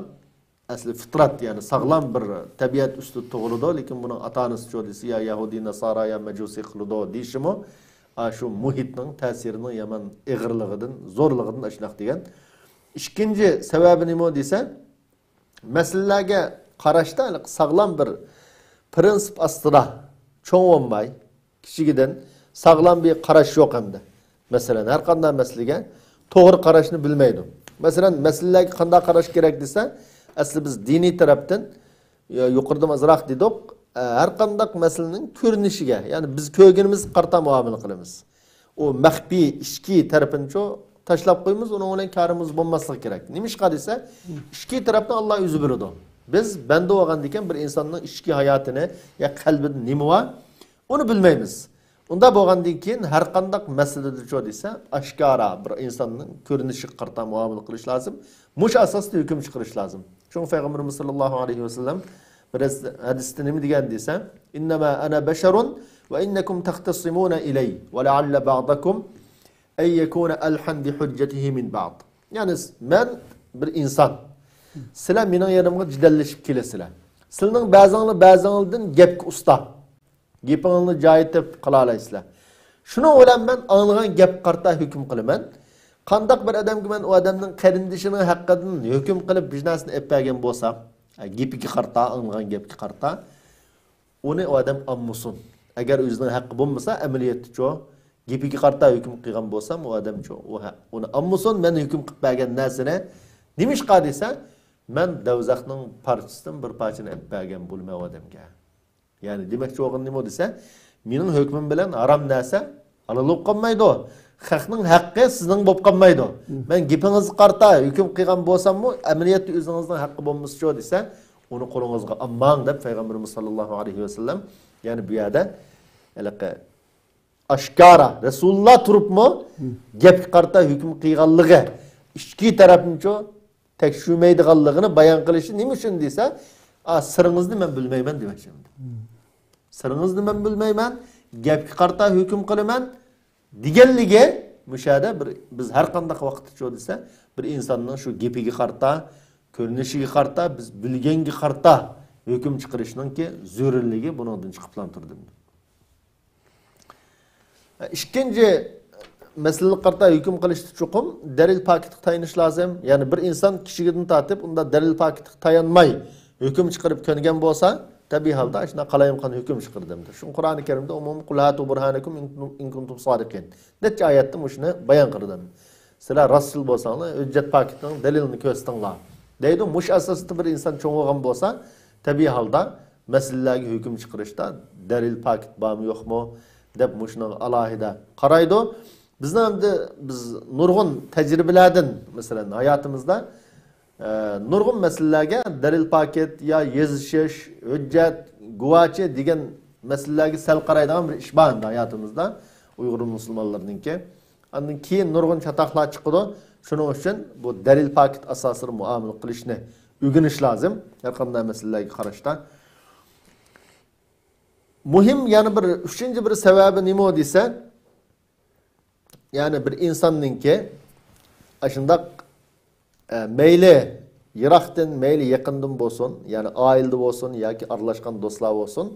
ئەسلى فىترەت، يەنى ساغلام بىر تەبىئەت ئۈستىدە تۇغۇلىدۇ، لېكىن بۇنىڭ ئاتا-ئانىسى چۇ دېسە، يا يەھۇدىي ناسارا، يا مەجۇسىي قىلىدۇ دېيىشىمۇ، ئا، شۇ مۇھىتنىڭ تەسىرىنىڭ يامان ئېغىرلىقىدىن، زورلۇقىدىن ئاشۇنداق دېگەن. ئىككىنچى سەۋەبى نېمە دېسە، مەسىلىلەرگە قاراشتا ھېلىقى ساغلام بىر پرىنسىپ ئاستىدا چوڭ بولماي، كىچىكىدىن ساغلام بىر قاراش يوق ئەمدى. مەسىلەن، ھەر قانداق مەسىلىگە توغرا قاراشنى بىلمەيدۇ. مەسىلەن، مەسىلىلەرگە قانداق قاراش كېرەك دېسە، ئەسلى بىز دىنىي تەرەپتىن، يا، يۇقىرىدىمۇ ئازراق دېدۇق، ئە، ھەر قانداق مەسىلىنىڭ كۆرۈنۈشىگە، يەنى بىز كۆرگىنىمىزگە قارىتا مۇئامىلە قىلىمىز. ئۇ مەخپىي ئىچكى تەرىپىنىچۇ تاشلاپ قويىمىز، ئۇنىڭ بىلەن كارىمىز بولماسلىقى كېرەك. نېمىشقا دېسە، ئىچكى تەرەپنى ئاللا ئۆزى بىلىدۇ. بىز بەندە بولغاندىكىن بىر ئىنساننىڭ ئىچكى ھاياتىنى يا قەلبىدە نېمە بار، ئۇنى بىلمەيمىز. ئۇنداق بولغاندىن كېيىن ھەر قانداق مەسىلىدىچۇ دېسە، ئاشكارا بىر ئىنساننىڭ كۆرۈنۈشىگە قارىتا مۇئامىلە قىلىش لازىم. مۇشۇ ئاساستا ھۆكۈم چىقىرىش لازىم. شۇڭا پەيغەمبىرىمىز ساللاللاھۇ ئەلەيھى ۋەسەللەم بىر ھەدىستە نېمە دېگەن دېسە، إنما أنا بشر وإنكم تختصمون إلي ولعل بعضكم أن يكون ألحن بحجته من بعض. يەنى مەن بىر ئىنسان. سىلەر مېنىڭ يېنىمغا جېدەللىشىپ كېلىسىلەر. سىلەرنىڭ بەزىڭلار بەزىڭلاردىن گەپكە ئۇستا. گېپىڭلارنى جايىتىپ قىلالايسىلەر. شۇنىڭ بىلەن مەن ئاڭلىغان گەپكە قارىتا ھۆكۈم قىلىمەن. قانداق بىر ئادەمگە مەن ئۇ ئادەمنىڭ قېرىندىشىنىڭ ھەققىدىن ھۆكۈم قىلىپ بىر نەرسىنى ئېلىپ بەرگەن بولسام، گېپىگە قارىتا، ئاڭلىغان گەپكە قارىتا، ئۇنى ئۇ ئادەم ئاڭلىسۇن. ئەگەر ئۆزىنىڭ ھەققى بولمىسا، ئەمەلىيەتتىچۇ، گېپىگە قارىتا ھۆكۈم قىلغان بولسام، ئۇ ئادەمچۇ، ئۇ ھە-، ئۇنى ئاڭلىسۇن، مەن ھۆكۈم قىلىپ بەرگەن نەرسىنى. نېمىشقا دېسە، مەن دوزاخنىڭ پارچىسىدىن بىر پارچىنى ئېلىپ بەرگەن بولىمەن ئۇ ئادەمگە. يەنى دېمەكچى بولغىنى نېمە دېسە، مېنىڭ ھۆكمۈم بىلەن ھارام نەرسە ھالال بولۇپ قالمايدۇ. خەقنىڭ ھەققى سىزنىڭ بولۇپ قالمايدۇ. مەن گېپىڭىزگە قارىتا ھۆكۈم قىلغان بولساممۇ، ئەمەلىيەتتە ئۆزىڭىزنىڭ ھەققى بولمىسىچۇ دېسە، ئۇنى قولىڭىزغا ئالماڭ دەپ پەيغەمبىرىمىز ساللاللاھۇ ئەلەيھى ۋەسەللەم، يەنى بۇ يەردە ھېلىقى ئاشكارا رەسۇلۇللا تۇرۇپمۇ گەپكە قارىتا ھۆكۈم قىلغانلىقى، ئىچكى تەرەپنىچۇ تەكشۈرمەيدىغانلىقىنى بايان قىلىشى نېمە ئۈچۈن دېسە، ئا، سىرىڭىزنى مەن بىلمەيمەن دېمەكچى. سىرىڭىزنى مەن بىلمەيمەن، گەپكە قارىتا ھۆكۈم قىلىمەن دېگەنلىكى، مۇشۇ يەردە بىر، بىز ھەر قانداق ۋاقىتتىچۇ دېسە، بىر ئىنساننىڭ شۇ گېپىگە قارىتا، كۆرۈنۈشىگە قارىتا، بىز بىلگەنگە قارىتا ھۆكۈم چىقىرىشنىڭكى زۆرۈرلۈكى بۇنىڭدىن چىقىپلا تۇرىدۇ. ئىككىنچى مەسىلىگە قارىتا ھۆكۈم قىلىشتا چوقۇم دەلىل پاكىتقا تايىنىش لازىم. يەنى بىر ئىنسان كىچىكىدىن تارتىپ ئۇنداق دەلىل پاكىتقا تايانماي ھۆكۈم چىقىرىپ كۆنگەن بولسا، تەبىئىي ھالدا شۇنداق قالايمىقان ھۆكۈم چىقىرىدۇ. شۇڭا قۇرئانى كەرىمدە ئومۇمەن «قل هاتوا برهانكم إن كنتم صادقين» نەچچە ئايەتتە مۇشۇنى بايان قىلدىم. سىلەر راستچىل بولساڭلار، ھۆججەت پاكىتىڭ، دەلىلنى كۆرسىتىڭلار دەيدۇ. مۇشۇ ئاساستا بىر ئىنسان چوڭ بولغان بولسا، تەبىئىي ھالدا مەسىلىلەرگە ھۆكۈم چىقىرىشتا دەلىل پاكىت بارمۇ يوقمۇ دەپ مۇشۇنىڭغا ئالاھىدە قارايدۇ. بىزنىڭ ئەمدى بىز نۇرغۇن تەجرىبىلەردىن، مەسىلەن، ھاياتىمىزدا، ئە، نۇرغۇن مەسىلىلەرگە دەلىل پاكىت يا يېزىشىش، ھۆججەت، گۇۋاچى دېگەن مەسىلىلەرگە سەل قارايدىغان بىر ئىش بار ئەمدى ھاياتىمىزدا، ئۇيغۇر مۇسۇلمانلىرىنىڭكى. ئاندىن كېيىن نۇرغۇن چاتاقلار چىقىدۇ. شۇنىڭ ئۈچۈن بۇ دەلىل پاكىت ئاساسىدا مۇئامىلە قىلىشنى ئۆگىنىش لازىم. ھەر قانداق مەسىلىلەرگە قاراشتا. مۇھىم يەنە بىر، ئۈچىنچى بىر سەۋەبى نېمە دېسە، يەنى بىر ئىنساننىڭكى ئاشۇنداق، ئە، مەيلى يىراقتىن، مەيلى يېقىندىن بولسۇن، يەنى ئائىلىدە بولسۇن ياكى ئارىلاشقان دوستلار بولسۇن،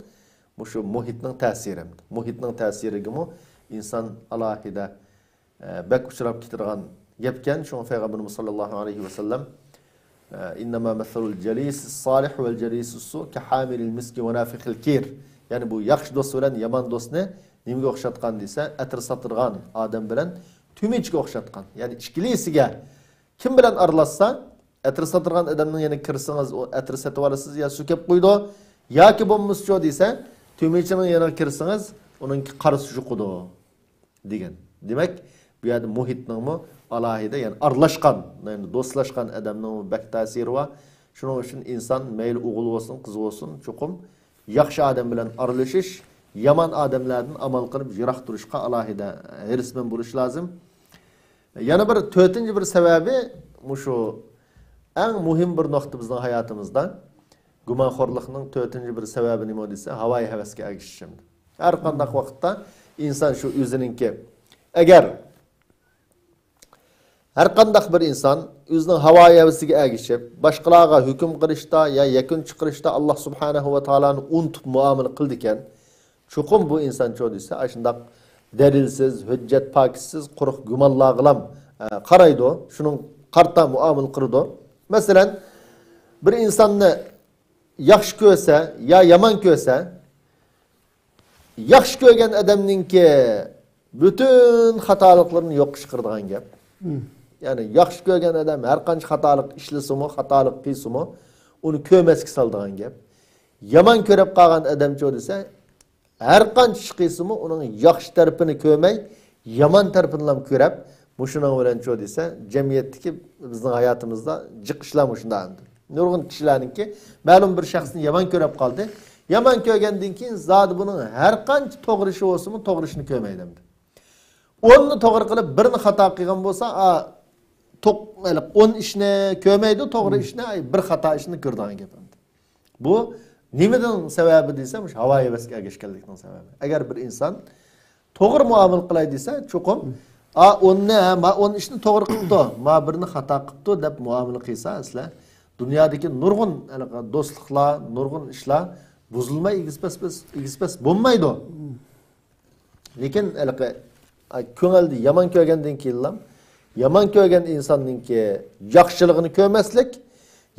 مۇشۇ مۇھىتنىڭ تەسىرى. مۇھىتنىڭ تەسىرىگىمۇ ئىنسان ئالاھىدە، ئە، بەك ئۇچراپ كېتىدىغان گەپكەن. شۇڭا پەيغەمبىرىمىز ساللاللاھۇ ئەلەيھى ۋەسەللەم، ئىننەمە مەسەلۇل جەلىسىس سالىھ ۋەل جەلىسىس سۇ كەھامىلىل مىسكى ۋە نافىخىل كىر. يەنى بۇ ياخشى دوست بىلەن يامان دوستنى نېمىگە ئوخشاتقان دېسە، ئەتىر ساتىدىغان ئادەم بىلەن تۈمىچىگە ئوخشاتقان. يەنى ئىككىلىسىگە كىم بىلەن ئارىلاشسا، ئەتىر ساتىدىغان ئادەمنىڭ يېنىغا كىرسىڭىز، ئۇ ئەتىر سېتىۋالىسىز يا سۇ كەپ قويىدۇ، ياكى بولمىسىچۇ دېسە، تۈمىچىنىڭ يېنىغا كىرسىڭىز، ئۇنىڭكى قارىسى يۇقىدۇ. دېگەن. دېمەك، بۇ يەردە مۇھىتنىڭمۇ ئالاھىدە، يەنى ئارىلاشقان، يەنى دوستلاشقان ئادەمنىڭمۇ بەك تەسىرى بار. شۇنىڭ ئۈچۈن ئىنسان مەيلى ئوغۇل بولسۇن، قىز بولسۇن، چوقۇم ياخشى ئادەم بىلەن ئارىلىشىش، يامان ئادەملەردىن ئامال قىلىپ يىراق تۇرۇشقا ئالاھىدە ھېرىسمەن بولۇش لازىم. يەنە بىر تۆتىنچى بىر سەۋەبى مۇشۇ ئەڭ مۇھىم بىر نۇقتا بىزنىڭ ھاياتىمىزدا. گۇمانخورلۇقنىڭ تۆتىنچى بىر سەۋەبى نېمە دېسە، ھاۋايى ھەۋەسكە ئەگىشىش. ھەر قانداق ۋاقىتتا ئىنسان شۇ ئۆزىنىڭكى، ئەگەر ھەر قانداق بىر ئىنسان ئۆزىنىڭ ھاۋايى ھەۋىسىگە ئەگىشىپ، باشقىلارغا ھۆكۈم قىلىشتا يا يەكۈن چىقىرىشتا ئاللا سۇبھانەھۇ ۋە تائالانى ئۇنتۇپ مۇئامىلە قىلىدىكەن، چوقۇم بۇ ئىنسان چۇ دېسە، ئاشۇنداق دەلىلسىز، ھۆججەت پاكىتسىز، قۇرۇق گۇمانلارغىلام، ئە، قارايدۇ، شۇنىڭ قارىتا مۇئامىلە قىلىدۇ. مەسىلەن، بىر ئىنساننى ياخشى كۆرسە يا يامان كۆرسە، ياخشى كۆرگەن ئادەمنىڭكى پۈتۈن خاتالىقلىرىنى يوققا چىقىرىدىغان گەپ. يەنى ياخشى كۆرگەن ئادەم ھەر قانچە خاتالىق ئىشلىسىمۇ، خاتالىق قىلسىمۇ، ئۇنى كۆرمەسكە سالىدىغان گەپ. يامان كۆرۈپ قالغان ئادەمچۇ دېسە، ھەر قانچە ئىش قىلسىمۇ، ئۇنىڭ ياخشى تەرىپىنى كۆرمەي، يامان تەرىپىنىلا كۆرەپ، مۇشۇنىڭ بىلەن چۇ دېسە، جەمئىيەتتىكى بىزنىڭ ھاياتىمىزدا جىق ئىشلار مۇشۇنداق ئەمدى. نۇرغۇن كىشىلەرنىڭكى مەلۇم بىر شەخسنى يامان كۆرۈپ قالدى. يامان كۆرگەندىن كېيىن زادى بۇنىڭ ھەر قانچە توغرا ئىشى بولسىمۇ، توغرا ئىشنى كۆرمەيدۇ ئەمدى. ئوننى توغرا قىلىپ، بىرنى خاتا قىلغان بولسا، ئا، توق-، ھېلىقى ئون ئىشنى كۆرمەيدۇ، توغرا ئىشنى، ئاي، بىر خاتا ئىشنى كۆرىدىغان گەپ ئەمدى. بۇ نېمىدىن سەۋەبى دېسە، مۇشۇ ھاۋا ھەۋەسكە ئەگەشكەنلىكنىڭ سەۋەبى. ئەگەر بىر ئىنسان توغرا مۇئامىلە قىلاي دېسە، چوقۇم، ئا، ئوننى، ھە، ما ئون ئىشنى توغرا قىپتۇ، ما بىرنى خاتا قىپتۇ دەپ مۇئامىلە قىلسا، ئەسلى دۇنيادىكى نۇرغۇن، ھېلىقى، دوستلۇقلار، نۇرغۇن ئىشلار بۇزۇلماي، ئېگىز پەس، ئېگىز پەس بولمايدۇ. لېكىن ھېلىقى، ئاي، كۆڭۈلدە يامان كۆرگەندىن كېيىنلا، يامان كۆرگەن ئىنساننىڭكى ياخشىلىقىنى كۆرمەسلىك،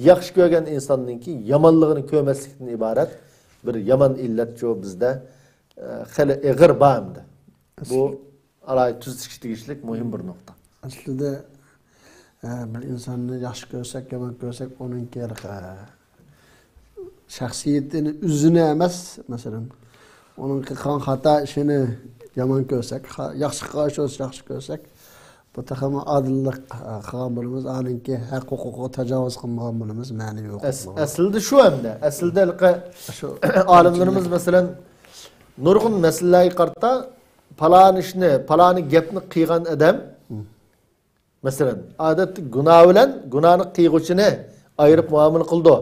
ياخشى كۆرگەن ئىنساننىڭكى يامانلىقىنى كۆرمەسلىكتىن ئىبارەت بىر يامان ئىللەتچۇ بىزدە، ئە، خېلى ئېغىر بار ئەمدى. بۇ ئەسلى ئالاھىدە تۈزىتىشكە تېگىشلىك مۇھىم بىر نۇقتا. ئەسلىدە، ئە، بىر ئىنساننى ياخشى كۆرسەك، يامان كۆرسەك، ئۇنىڭكى ھېلىقى، ئە، شەخسىيىتىنى، ئۆزىنى ئەمەس، مەسىلەن، ئۇنىڭ قىلغان خاتا ئىشىنى يامان كۆرسەك، خا-، ياخشى قىلغان ئىشى بولسا ياخشى كۆرسەك، بۇ تېخىمۇ ئادىللىق، ئە، قىلغان بولىمىز، ئانىڭكى ھەق ھوقۇقىغا تاجاۋۇز قىلمىغان بولىمىز، مەنىۋى ھوقۇق ئەس-، بولغان. ئەسلىدە شۇ ئەمدى. ئەسلىدە ھېلىقى شۇ ئالىملىرىمىز، مەسىلەن، نۇرغۇن مەسىلىلەرگە قارىتا پالان ئىشنى، پالانى گەپنى قىلغان ئادەم، مەسىلەن، ئادەتتە گۇناھ بىلەن گۇناھنى قىلغۇچىنى ئايرىپ مۇئامىلە قىلىدۇ.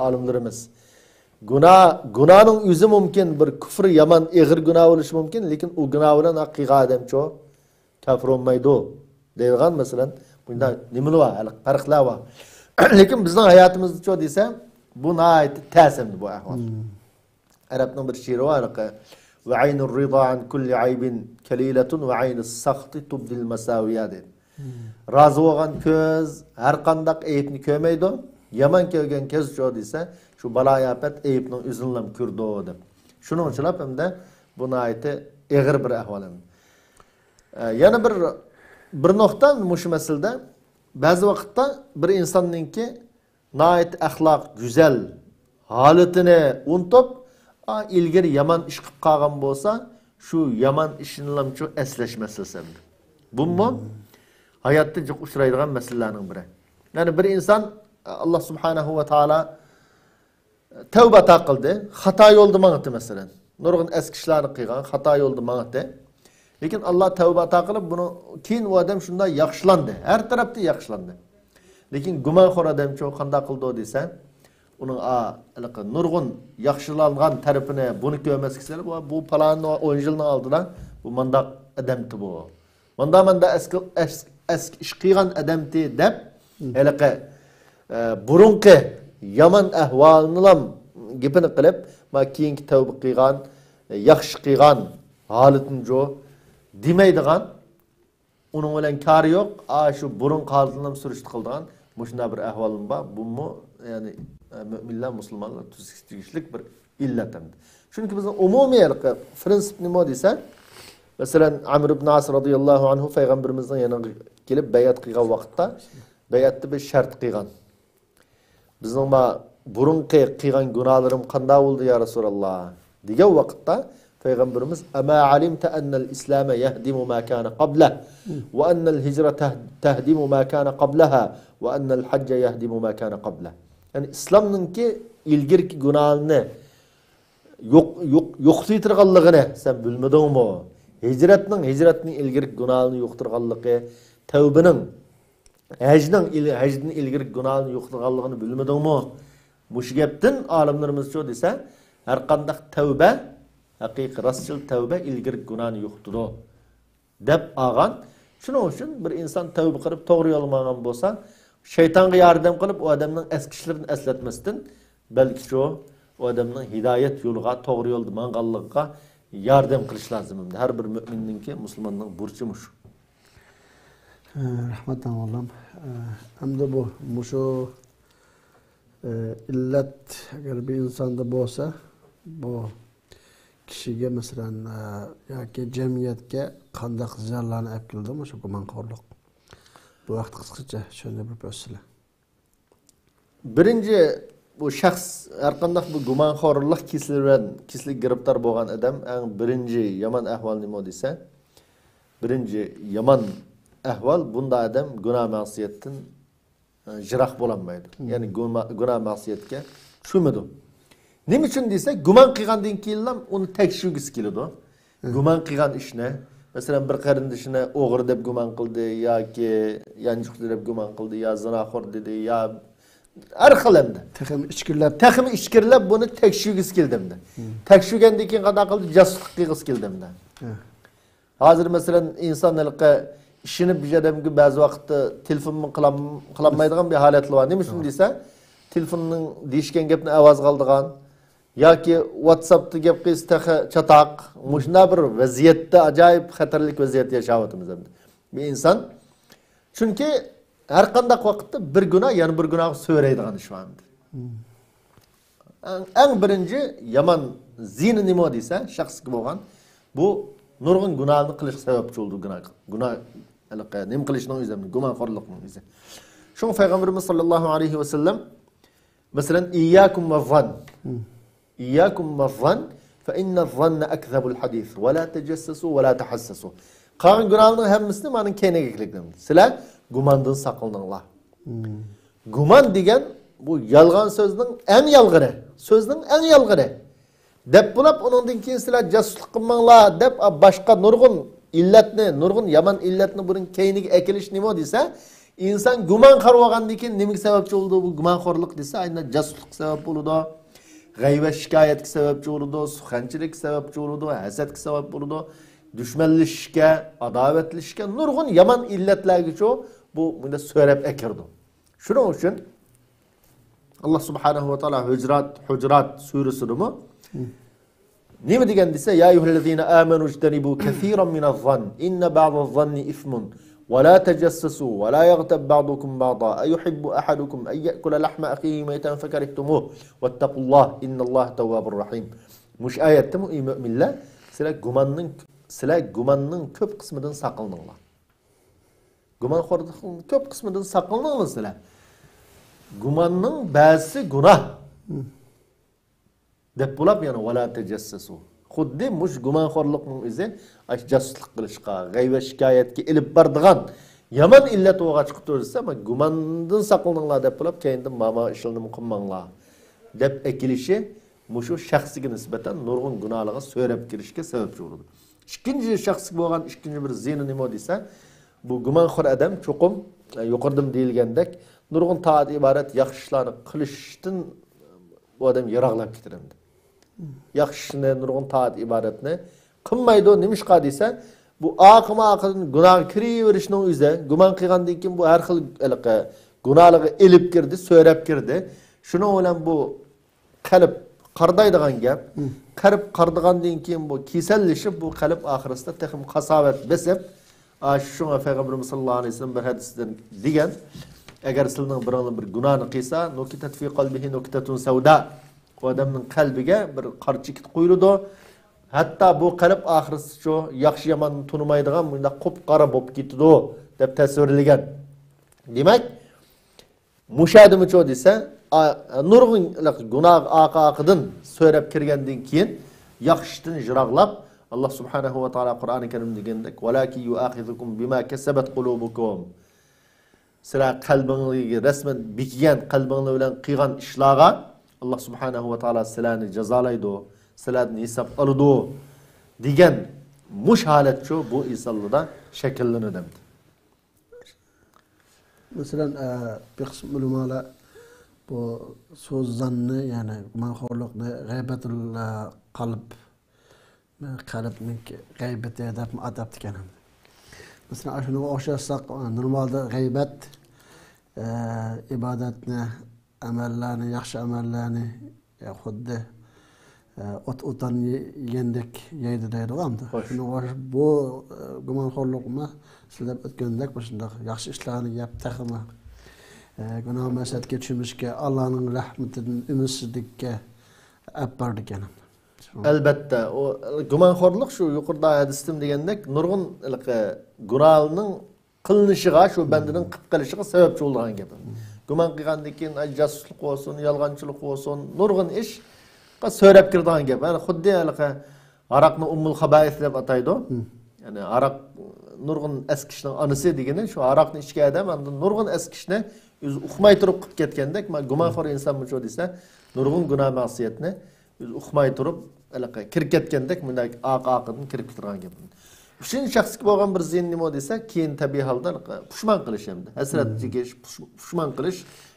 ئالىملىرىمىز. گۇناھ، گۇناھنىڭ ئۆزى مۇمكىن بىر كۇفر، يامان، ئېغىر گۇناھ بولۇشى مۇمكىن، لېكىن ئۇ گۇناھ بىلەن قىلغان ئادەمچۇ كاپىر بولمايدۇ دەيدىغان، مەسىلەن، بۇنداق نېمىلەر بار، ھېلىقى پەرقلەر بار. لېكىن بىزنىڭ ھاياتىمىزدىچۇ دېسە، بۇ ناھايىتى تەس ئەمدى بۇ ئەھۋال. ئەرەبنىڭ بىر شېئىرى بار، ھېلىقى، «وعين الرضا عن كل عيب كليلة وعين السخط تبدي المساوية» دەيدۇ. رازى بولغان كۆز ھەر قانداق ئەيىبنى كۆرمەيدۇ. يامان كۆرگەن كۆزچۇ دېسە، شۇ بالايىئاپەت ئەيىبنىڭ ئۆزىنىلا كۆرىدۇ دەپ. شۇنىڭ ئۈچۈن ھەمدە بۇ ناھايىتى ئېغىر بىر ئەھۋال. ئە، يەنە بىر، بىر نۇقتا مۇشۇ مەسىلىدە، بەزى ۋاقىتتا بىر ئىنساننىڭكى ناھايىتى ئەخلاق گۈزەل ھالىتىنى ئۇنتۇپ، ئا، ئىلگىرى يامان ئىش قىلىپ قالغان بولسا، شۇ يامان ئىشىنىلامچۇ ئەسلەش مەسىلىسى ئەمدى. بۇمۇ ھاياتتا جىق ئۇچرايدىغان مەسىلىلەرنىڭ بىرى. يەنى بىر ئىنسان، ئاللا سۇبھانەھۇ ۋە تائالا تەۋبە ئاتا قىلدى، خاتا يولدا ماڭدى، مەسىلەن. نۇرغۇن ئەسكى ئىشلارنى قىلغان، خاتا يولدا ماڭدى. لېكىن ئاللا تەۋبە ئاتا قىلىپ، بۇنىڭ كېيىن ئۇ ئادەم شۇنداق ياخشىلاندى، ھەر تەرەپتىن ياخشىلاندى. لېكىن گۇمانخور ئادەمچۇ قانداق قىلىدۇ دېسە، ئۇنىڭ، ئا، ھېلىقى نۇرغۇن ياخشىلانغان تەرىپىنى، بۇنى كۆرمەسكە سېلىپ، «ۋا، بۇ پالانى ئون يىلنىڭ ئالدىدا بۇ مانداق ئادەمتى بۇ. ماندا، ماندا ئەسكى، ئەس-، ئەسكى ئىش قىلغان ئادەمتى» دەپ، ھېلىقى، ئە، بۇرۇنقى يامان ئەھۋالىنىلام گېپىنى قىلىپ، ما كېيىنكى تەۋبە قىلغان، ياخشى قىلغان ھالىتىنىچۇ دېمەيدىغان، ئۇنىڭ بىلەن كارى يوق. ئا، شۇ بۇرۇنقى ھالىتىنى سۈرۈشتە قىلىدىغان مۇشۇنداق بىر ئەھۋالمۇ بار. بۇمۇ، يەنى، ئە، مۆمىنلەر، مۇسۇلمانلار تۈزىتىشكە تېگىشلىك بىر ئىللەت ئەمدى. چۈنكى بىزنىڭ ئومۇمىي ھېلىقى پرىنسىپ نېمە دېسە، مەسىلەن، ئەمر ئىبن ئاس رازىياللاھۇ ئەنھۇ پەيغەمبىرىمىزنىڭ يېنىغا كېلىپ بەيئەت قىلغان ۋاقىتتا، بەيئەتتە بىر شەرت قىلغان. بىزنىڭ ما بۇرۇنقى قىلغان گۇناھلىرىم قانداق بولدى يا رەسۇلاللا؟ دېگەن ۋاقىتتا پەيغەمبىرىمىز، ئەما ئەلىمتە ئەننەل ئىسلامە يەھدىمۇ ما كانە قابلە، ۋە ئەننەل ھىجرە تەھ-، تەھدىمۇ ما كانە قابلەھا، ۋە ئەننەل ھەججە يەھدىمۇ ما كانە قابلە. يەنى ئىسلامنىڭكى ئىلگىرىكى گۇناھلىرىنى يوق-، يوق-، يوقىتىۋېتىدىغانلىقىنى سەن بىلمىدىڭمۇ؟ ھىجرەتنىڭ، ھىجرەتنىڭ ئىلگىرىكى گۇناھلىرىنى يوقىتىدىغانلىقى، تەۋبىنىڭ، ھەجنىڭ ئىل-، ھەجدىن ئىلگىرىكى گۇناھلىرىنى يوقىتىدىغانلىقىنى بىلمىدىڭمۇ؟ مۇشۇ گەپتىن ئالىملىرىمىزچۇ دېسە، ھەرقانداق تەۋبە، ھەقىقىي راستچىل تەۋبە ئىلگىرىكى گۇناھنى يوقىتىدۇ دەپ ئالغان. شۇنىڭ ئۈچۈن بىر ئىنسان تەۋبە قىلىپ توغرا يولغا ماڭغان بولسا، شەيتانغا ياردەم قىلىپ، ئۇ ئادەمنىڭ ئەسكى ئىشلىرىنى ئەسلەتمەستىن، بەلكى شۇ ئۇ ئادەمنىڭ ھىدايەت يولىغا، توغرا يولدا ماڭغانلىقىغا ياردەم قىلىش لازىم. ھەر بىر مۆمىننىڭكى، مۇسۇلماننىڭ بۇرچى مۇشۇ. ئە، رەھمەت، ئاڭلام. ئە، ئەمدى بۇ، مۇشۇ، ئە، ئىللەت ئەگەر بىر ئىنساندا بولسا، بۇ كىشىگە، مەسىلەن، ئە، ياكى جەمئىيەتكە قانداق زىيانلارنى ئەپ كېلىدۇ مۇشۇ گۇمانخورلۇق؟ بۇ ھەقتە قىسقىچە چۈشەندۈرۈپ ئۆتسىلە. بىرىنچى، بۇ شەخس ھەرقانداق بۇ گۇمانخورلۇق كېسىلى بىلەن، كېسىلىگە گىرىپتار بولغان ئادەم ئەڭ بىرىنچى يامان ئەھۋال نېمە دېسە، بىرىنچى يامان ئەھۋال، بۇنداق ئادەم گۇناھ مەسىيەتتىن، ئە، يىراق بولالمايدۇ. مم. يەنى گۇما-، گۇناھ مەسىيەتكە چۈشمەيدۇ. نېمە ئۈچۈن دېسە، گۇمان قىلغاندىن كېيىنلا ئۇنى تەكشۈرگۈسى كېلىدۇ. مم. گۇمان قىلغان ئىشنى، مەسىلەن، بىر قېرىندىشىنى ئوغرى دەپ گۇمان قىلدى ياكى يانچۇقچى دەپ گۇمان قىلدى يا زىناخور دېدى يا ھەر خىل ئەمدى. تېخىمۇ ئىچكىرىلەپ. تېخىمۇ ئىچكىرىلەپ بۇنى تەكشۈرگۈسى كېلدى ئەمدى. مم. تەكشۈرگەندىن كېيىن قانداق قىلدى؟ جاسۇسلۇق قىلغۇسى كېلدى ئەمدى. مم. ھازىر، مەسىلەن، ئىنسان ھېلىقى ئىشىنىپ بىر ئادەمگە بەزى ۋاقىتتا تېلېفونمۇ قىلام-، قىلالمايدىغان بىر ھالەتلەر بار. نېمە ئۈچۈن دېسە، تېلېفوننىڭ دېيىشكەن گەپنى ئاۋازغا ئالىدىغان ياكى ۋاتساپتا گەپ قىلسا تېخى چاتاق. مۇشۇنداق بىر ۋەزىيەتتە، ئاجايىپ خەتەرلىك ۋەزىيەتتە ياشاۋاتىمىز ئەمدى. بىر ئىنسان، چۈنكى ھەرقانداق ۋاقىتتا بىر گۇناھ يەنە بىر گۇناھقا سۆرەيدىغان ئىش بار ئەمدى. مم. ئەڭ، ئەڭ بىرىنچى يامان زىنا نېمە دېسە، شەخسكە بولغان، بۇ نۇرغۇن گۇناھنى قىلىشقا سەۋەبچى بولىدۇ، گۇناھ، گۇناھ، ھېلىقى نېمە قىلىشنىڭ ئۆزى، گۇمانخورلۇقنىڭ ئۆزى. شۇڭا پەيغەمبىرىمىز ساللاللاھۇ ئەلەيھى ۋەسەللەم، مەسىلەن، ئىيياكۇم ۋەززەن. مم. ئىيياكۇم ۋەززەن، فەئىننەززەننە ئەكزەبۇل ھەدىس، ۋەلا تەجەسسەسۇ، ۋەلا تەھەسسەسۇ. قالغان گۇناھنىڭ ھەممىسىنى مانا كەينىگە ئەكىلىپ، سىلەر گۇماندىن ساقلىنىڭلار. مم. گۇمان دېگەن بۇ يالغان سۆزنىڭ ئەڭ يالغىنى، سۆزنىڭ ئەڭ يالغىنى. دەپ بولاپ، ئۇنىڭدىن كېيىن سىلەر جاسۇسلۇق قىلماڭلار دەپ، باشقا نۇرغۇن ئىللەتنى، نۇرغۇن يامان ئىللەتنى بۇنىڭ كەينىگە ئەكېلىش نېمە دېسە، ئىنسان گۇمانخور بولغاندىن كېيىن نېمىگە سەۋەبچى بولىدۇ؟ بۇ گۇمانخورلۇق دېسە، ئاينا جاسۇسلۇق سەۋەب بولىدۇ. غەيۋەت شىكايەتكە سەۋەبچى بولىدۇ، سۇخەنچىلىككە سەۋەبچى بولىدۇ، ھەسەتكە سەۋەب بولىدۇ، دۈشمەنلىشىشكە، ئاداۋەتلىشىشكە، نۇرغۇن يامان ئىللەتلەرگىچۇ بۇ بۇنداق سۆرەپ ئەكىرىدۇ. شۇنىڭ ئۈچۈن ئاللا سۇبھانەھۇ ۋە تائالا ھۇجرات، ھۇجرات سۈرىسىدىمۇ نېمە دېگەن دېسە، يا أيها الذين آمنوا اجتنبوا كثيرا من الظن إن بعض الظن إثم ولا تجسسوا ولا يغتب بعضكم بعضا أيحب أحدكم أن يأكل لحم أخيه ميتا فكرهتموه واتقوا الله إن الله تواب رحيم. مۇشۇ ئايەتتىمۇ، ئەي مۆمىنلەر، سىلەر گۇماننىڭ، سىلەر گۇماننىڭ كۆپ قىسمىدىن ساقلىنىڭلار. گۇمانخورلۇقنىڭ كۆپ قىسمىدىن ساقلىنىڭلار سىلەر. گۇماننىڭ بەزىسى گۇناھ. دەپ بولاپ يەنە ۋەلا تەجەسسەسۇ. خۇددى مۇشۇ گۇمانخورلۇقنىڭ ئۆزى ئاشۇ جاسۇسلۇق قىلىشقا، غەيۋەت شىكايەتكە ئېلىپ بارىدىغان يامان ئىللەت بولغاچقا تۇرسا، مانا گۇماندىن ساقلىنىڭلار دەپ بولاپ، كەينىدىن ماما ئىشلارنىمۇ قىلماڭلار دەپ ئەكېلىشى مۇشۇ شەخسىگە نىسبەتەن نۇرغۇن گۇناھلارغا سۆرەپ كىرىشكە سەۋەبچى بولىدۇ. ئىككىنچى شەخسكە بولغان ئىككىنچى بىر زىيىنى نېمە دېسە، بۇ گۇمانخور ئادەم چوقۇم، ئە، يۇقىرىدىمۇ دېيىلگەندەك، نۇرغۇن تائەت ئىبادەت، ياخشى ئىشلارنى قىلىشتىن بۇ ئادەم يىراقلاپ كېتىدۇ ئەمدى. ياخشى ئىشنى، نۇرغۇن تائەت ئىبادەتنى قىلمايدۇ. نېمىشقا دېسە، بۇ ئارقىما ئارقىدىن گۇناھقا كىرىۋېرىشنىڭ ئۆزى، گۇمان قىلغاندىن كېيىن بۇ ھەر خىل ھېلىقى گۇناھلارغا ئېلىپ كىردى، سۆرەپ كىردى. شۇنىڭ بىلەن بۇ قەلب قارىدايدىغان گەپ. قەلب قارىدىغاندىن كېيىن بۇ كېسەللىشىپ، بۇ قەلب ئاخىرسىدا تېخىمۇ قاساۋەت بېسىپ، ئاشۇ شۇڭا پەيغەمبىرىمىز ساللاللاھۇ ئەلەيھى ۋەسەللەم بىر ھەدىستە دېگەن، ئەگەر سىلىنىڭ بىرىڭلار بىر گۇناھنى قىلسا، نۇكتەت فى قەلبىھى نۇكتەتۇن سەۋدا. ئۇ ئادەمنىڭ قەلبىگە بىر قارا چېكىت قويۇلىدۇ. ھەتتا بۇ قەلب ئاخىرسىچۇ ياخشى ياماننى تونۇمايدىغان مۇنداق قۇپقارا بولۇپ كېتىدۇ، دەپ تەسۋىرلىگەن. دېمەك، مۇشۇ ئادەمچۇ دېسە، ئا-، نۇرغۇن گۇناھ ئارقا-ئارقىدىن سۆرەپ كىرگەندىن كېيىن، ياخشىدىن يىراقلاپ، ئاللا سۇبھانەھۇ ۋە تائالا قۇرئانى كەرىمدە دېگەندەك، ۋەلاكىن يۇئاخىزۇكۇم بىما كەسەبەت قۇلۇبۇكۇم. سىلەر قەلبىڭلىرىگە رەسمەن بېكىگەن قەلبىڭلار بىلەن قىلغان ئىشلارغا ئاللا سۇبھانەھۇ ۋە تائالا سىلەرنى جازالايدۇ، سىلەردىن ھېساب ئالىدۇ، دېگەن مۇش ھالەتچۇ بۇ ئىنسانلاردا شەكىللىنىدۇ. مەسىلەن، ئە، بىر قىسىم ئۆلىمالار بۇ سۇئۇززاننى، يەنى گۇمانخورلۇقنى غەيبەتۇل قەلب، قەلبنىڭ غەيبىتى دەپمۇ ئاتاپتىكەن. مەسىلەن، ئاشۇنىڭغا ئوخشاتساق، نورمالدا غەيبەت، ئە، ئىبادەتنى، ئەمەللەرنى، ياخشى ئەمەللەرنى، ئە، خۇددى، ئە، ئوت ئوتان يېگەندەك يەيدۇ دەيدىغۇ ئەمدى. خوش. شۇنىڭغا ئوخشاش بۇ، ئە، گۇمانخورلۇقمۇ سىز دەپ ئۆتكەندەك مۇشۇنداق ياخشى ئىشلارنى يەپ تېخىمۇ، ئە، گۇناھ مەسەتكە چۆمۈشكە، ئاللانىڭ رەھمىتىدىن ئۈمىدسىزلىككە ئەپ بارىدىكەن. ئەلبەتتە، ئۇ گۇمانخورلۇق شۇ يۇقىرىدا ھەدىستىمۇ دېگەندەك نۇرغۇن ھېلىقى گۇناھنىڭ قىلىنىشىغا، شۇ بەندىنىڭ قىلىپ قېلىشىغا سەۋەبچى بولىدىغان گەپ. گۇمان قىلغاندىن كېيىن، ئاي، جاسۇسلۇق بولسۇن، يالغانچىلىق بولسۇن، نۇرغۇن ئىشقا سۆرەپ كىرىدىغان گەپ. يەنى خۇددى ھېلىقى ھاراقنى ئۇممۇل خابائىس دەپ ئاتايدۇ. يەنى ھاراق نۇرغۇن ئەسكىشنىڭ ئانىسى دېگىنى شۇ ھاراقنى ئىچكەن ئادەم ئاندىن نۇرغۇن ئەسكىشنى ئۆزى ئۇقماي تۇرۇپ قىلىپ كەتكەندەك، ما گۇمانخور ئىنسانمۇ شۇ دېسە، نۇرغۇن گۇناھ مەسىيەتنى ئۆزى ئۇقماي تۇرۇپ، ھېلىقى كىرىپ كەتكەندەك، مۇنداق ئارقا-ئارقىدىن كىرىپ كېتىدىغان گەپ. ئۈچىنچى شەخسكە بولغان بىر زىيىنى نېمە دېسە، كېيىن تەبىئىي ھالدا پۇشمان قىلىش ئەمدى. ھەسرەت چېكىش، پۇش-، پۇشمان قىلىش.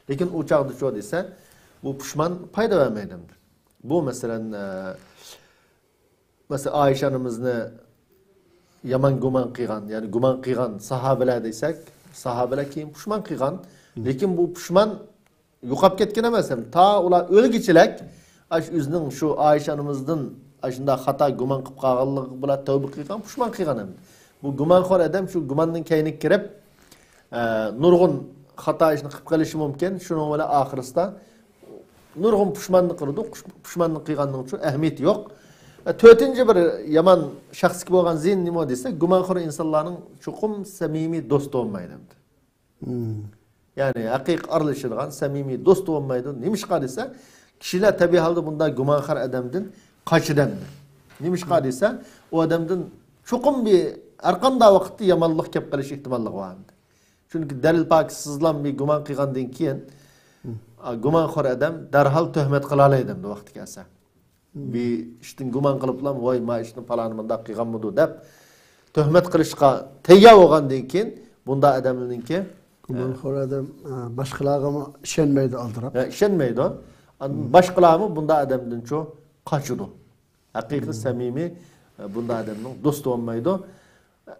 لېكىن ئۇ چاغدا شۇ دېسە، بۇ پۇشمان پايدا بەرمەيدۇ ئەمدى. بۇ مەسىلەن، ئە، مەسىلەن، ئائىشە ئانىمىزنى يامان گۇمان قىلغان، يەنى گۇمان قىلغان ساھابىلەر دېسەك، ساھابىلەر كېيىن پۇشمان قىلغان. لېكىن بۇ پۇشمان يوقاپ كەتكەن ئەمەس ھەم. تا ئۇلار ئۆلگۈچىلەك ئاش ئۆزىنىڭ شۇ ئائىشە ئانىمىزدىن ئاشۇنداق خاتا گۇمان قىلىپ قالغانلىقى بىلەن تەۋبە قىلغان، پۇشمان قىلغان ھەم. بۇ گۇمانخور ئادەم شۇ گۇماننىڭ كەينىگە كىرىپ، ئە، نۇرغۇن خاتا ئىشنى قىلىپ قېلىشى مۇمكىن. شۇنىڭ بىلەن ئاخىرسىدا نۇرغۇن پۇشماننى قىلىدۇ. پۇش-، پۇشماننى قىلغاننىڭ ئۈچۈن ئەھمىيىتى يوق. ئە، تۆتىنچى بىر يامان شەخسكە بولغان زىيىن نېمە دېسە، گۇمانخور ئىنسانلارنىڭ چوقۇم سەمىمىي دوستى بولمايدۇ ئەمدى. يەنى ھەقىقىي ئارىلىشىدىغان، سەمىمىي دوستى بولمايدۇ. نېمىشقا دېسە، كىشىلەر تەبىئىي ھالدا بۇنداق گۇمانخور ئادەمدىن قاچىدۇ ئەمدى. نېمىشقا دېسە، ئۇ ئادەمدىن چوقۇم بىر ھەرقانداق ۋاقىتتا يامانلىق كەپ قېلىش ئېھتىماللىقى بار ئەمدى. چۈنكى دەلىل پاكىتسىزلام بىر گۇمان قىلغاندىن كېيىن، ئا، گۇمانخور ئادەم دەرھال تۆھمەت قىلالايدۇ ئەمدى ۋاقتى كەلسە. بىر ئىشتىن گۇمان قىلىپلا، ۋاي، ما ئىشنى پالانى مۇنداق قىلغانمىدۇ دەپ تۆھمەت قىلىشقا تەييار بولغاندىن كېيىن، بۇنداق ئادەملەرنىڭكى، گۇمانخور ئادەم، ئە، باشقىلارغىمۇ ئىشەنمەيدۇ، ئالدىراپ. ھە، ئىشەنمەيدۇ. ئاندىن باشقىلارمۇ بۇنداق ئادەمدىنچۇ قاچىدۇ. ھەقىقىي سەمىمىي، ئە، بۇنداق ئادەمنىڭ دوستى بولمايدۇ.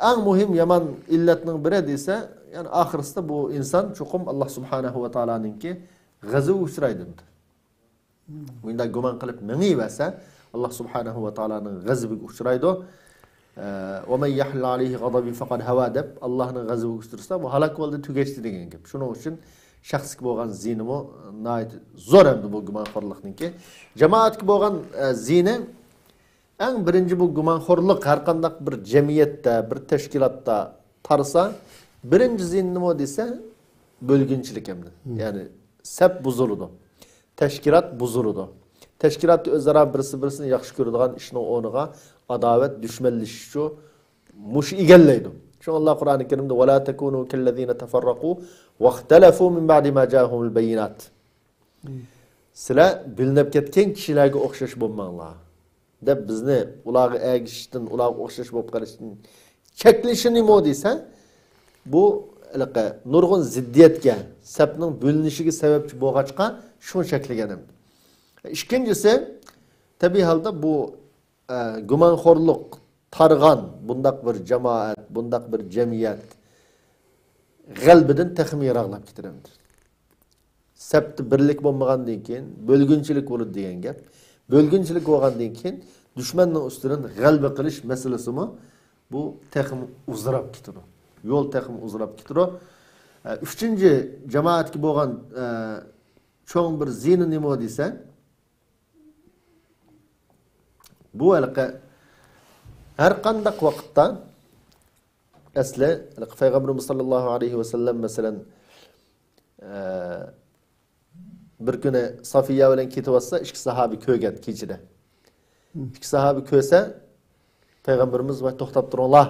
ئەڭ مۇھىم يامان ئىللەتنىڭ بىرى دېسە، يەنى ئاخىرسىدا بۇ ئىنسان چوقۇم ئاللا سۇبھانەھۇ ۋە تائالانىڭكى غەزىۋىگە ئۇچرايدۇ. مۇنداق گۇمان قىلىپ مېڭىۋەرسە، ئاللا سۇبھانەھۇ ۋە تائالانىڭ غەزىۋىگە ئۇچرايدۇ. ئە، «ۋە مەن يەھلۇل ئەلەيھى غەزەبى فەقەد ھەۋا» دەپ، ئاللانىڭ غەزىۋىگە ئۇچرىسا، بۇ ھالاك بولدى، تۈگەشتى دېگەن گەپ. شۇنىڭ ئۈچۈن شەخسكە بولغان زىيىنىمۇ ناھايىتى زور ئەمدى بۇ گۇمانخورلۇقنىڭكى. جامائەتكە بولغان، ئە، زىيىنى، ئەڭ بىرىنچى بۇ گۇمانخورلۇق ھەرقانداق بىر جەمئىيەتتە، بىر تەشكىلاتتا تارسا، بىرىنچى زىيىنى نېمە دېسە، بۆلگۈنچىلىك ئەمدى. يەنى سەپ بۇزۇلىدۇ. تەشكىلات بۇزۇلىدۇ. تەشكىلاتتا ئۆزئارا بىرسى بىرسىنى ياخشى كۆرىدىغان ئىشنىڭ ئورنىغا ئاداۋەت، دۈشمەنلىشىشچۇ مۇشۇ ئىگىلەيدۇ. شۇڭا ئاللا قۇرئانى كەرىمدە، «ۋە لا تەكۇنۇ كەللەزىنە تەفەررەقۇ ۋەختەلەفۇ مىن بەئدى ما جائەھۇمۇل بەييىنات.» سىلەر بۆلۈنۈپ كەتكەن كىشىلەرگە ئوخشاش بولماڭلار، دەپ بىزنى ئۇلارغا ئەگىشىشتىن، ئۇلارغا ئوخشاش بولۇپ قېلىشتىن چەكلىشى نېمە دېسە، بۇ ھېلىقى نۇرغۇن زىددىيەتكە، سەپنىڭ بۆلۈنۈشىگە سەۋەبچى بولغاچقا، شۇنى چەكلىگەن ئەمدى. ئىككىنچىسى، تەبىئىي ھالدا بۇ، ئە، گۇمانخورلۇق تارغان بۇنداق بىر جامائەت، بۇنداق بىر جەمئىيەت غەلىبىدىن تېخىمۇ يىراقلاپ كېتىدۇ ئەمدى. سەپتە بىرلىك بولمىغاندىن كېيىن بۆلگۈنچىلىك بولىدۇ دېگەن گەپ. بۆلگۈنچىلىك بولغاندىن كېيىن دۈشمەننىڭ ئۈستىدىن غەلىبە قىلىش مەسىلىسىمۇ بۇ تېخىمۇ ئۇزىراپ كېتىدۇ. يول تېخىمۇ ئۇزىراپ كېتىدۇ. ئە، ئۈچىنچى جامائەتكە بولغان، ئە، چوڭ بىر زىيىنى نېمە دېسە، بۇ ھېلىقى ھەر قانداق ۋاقىتتا ئەسلى ھېلىقى پەيغەمبىرىمىز ساللاللاھۇ ئەلەيھى ۋەسەللەم، مەسىلەن، ئە، بىر كۈنى سافىيە بىلەن كېتىۋاتسا، ئىككى ساھابە كۆرگەن كېچىدە. ئىككى ساھابە كۆرسە، پەيغەمبىرىمىز، «ۋاي، توختاپ تۇرۇڭلار»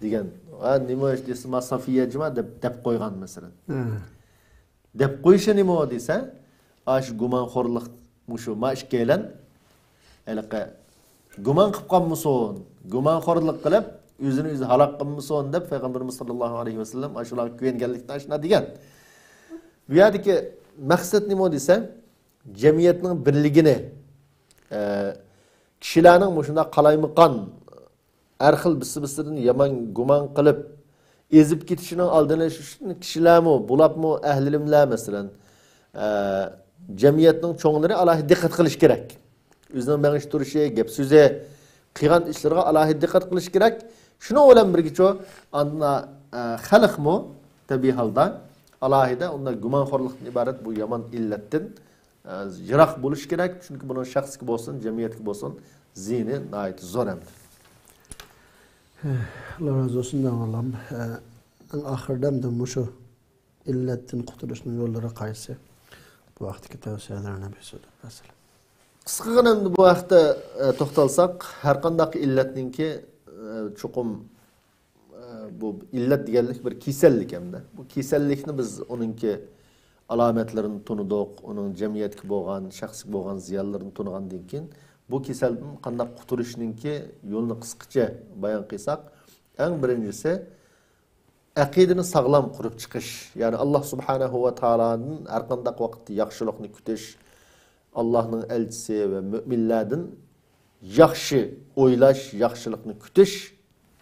دېگەن. «ھە، نېمە ئىش؟» دېسە، «ما سافىيە جۇما» دەپ، دەپ قويغان، مەسىلەن. دەپ قويۇشى نېمە دېسە، ئاشۇ گۇمانخورلۇق، مۇشۇ ما ئىككىيلەن ھېلىقى گۇمان قىلىپ قالمىسۇن، گۇمانخورلۇق قىلىپ، ئۆزىنى ئۆزى ھالاك قىلمىسۇن دەپ، پەيغەمبىرىمىز ساللاللاھۇ ئەلەيھى ۋەسەللەم ئاشۇلارغا كۆيۈنگەنلىكتىن ئاشۇنداق دېگەن. بۇ يەردىكى مەقسەت نېمە دېسە، جەمئىيەتنىڭ بىرلىكىنى، ئە، كىشىلەرنىڭ مۇشۇنداق قالايمىقان، ھەر خىل بىسسە-بىسسىدىن يامان گۇمان قىلىپ، ئېزىپ كېتىشىنىڭ ئالدىنى ئېلىش ئۈچۈن كىشىلەرمۇ، بولۇپمۇ ئەھلى ئىلىملەر، مەسىلەن، ئە، جەمئىيەتنىڭ چوڭلىرى ئالاھىدە دىققەت قىلىش كېرەك. ئۆزىنىڭ مېڭىش تۇرۇشى، گەپ سۆزى، قىلغان ئىشلىرىغا ئالاھىدە دىققەت قىلىش كېرەك. شۇنىڭ بىلەن بىرگىچۇ، ئاندىن، ئە، خەلقمۇ تەبىئىي ھالدا ئالاھىدە ئۇنداق گۇمانخورلۇقتىن ئىبارەت بۇ يامان ئىللەتتىن، ئە، يىراق بولۇش كېرەك. چۈنكى بۇنىڭ شەخسكە بولسۇن، جەمئىيەتكە بولسۇن، زىيىنى ناھايىتى زور ئەمدى. ئاللا رازى بولسۇن، داڭ ئالام. ئە، ئەڭ ئاخىرىدا ئەمدى مۇشۇ ئىللەتتىن قۇتۇلۇشنىڭ يوللىرى قايسى؟ بۇ ھەقتىكى تەۋسىيەلەرنى بىر سۆزلەپ بەرسىلە. قىسقىغىنە ئەمدى بۇ ھەقتە، ئە، توختالساق، ھەر قانداق ئىللەتنىڭكى، ئە، چوقۇم، ئە، بۇ ئىللەت دېگەنلىك بىر كېسەللىك ئەمدى. بۇ كېسەللىكنى بىز ئۇنىڭكى ئالامەتلىرىنى تونۇدۇق، ئۇنىڭ جەمئىيەتكە بولغان، شەخسكە بولغان زىيانلىرىنى تونۇغاندىن كېيىن، بۇ كېسەلدىن قانداق قۇتۇلۇشنىڭكى يولىنى قىسقىچە بايان قىلساق، ئەڭ بىرىنچىسى، ئەقىدىنى ساغلام قۇرۇپ چىقىش، يەنى ئاللا سۇبھانەھۇ ۋە تائالادىن ھەر قانداق ۋاقىتتا ياخشىلىقنى كۈتۈش، ئاللانىڭ ئەلچىسى ۋە مۆمىنلەردىن ياخشى ئويلاش، ياخشىلىقنى كۈتۈش،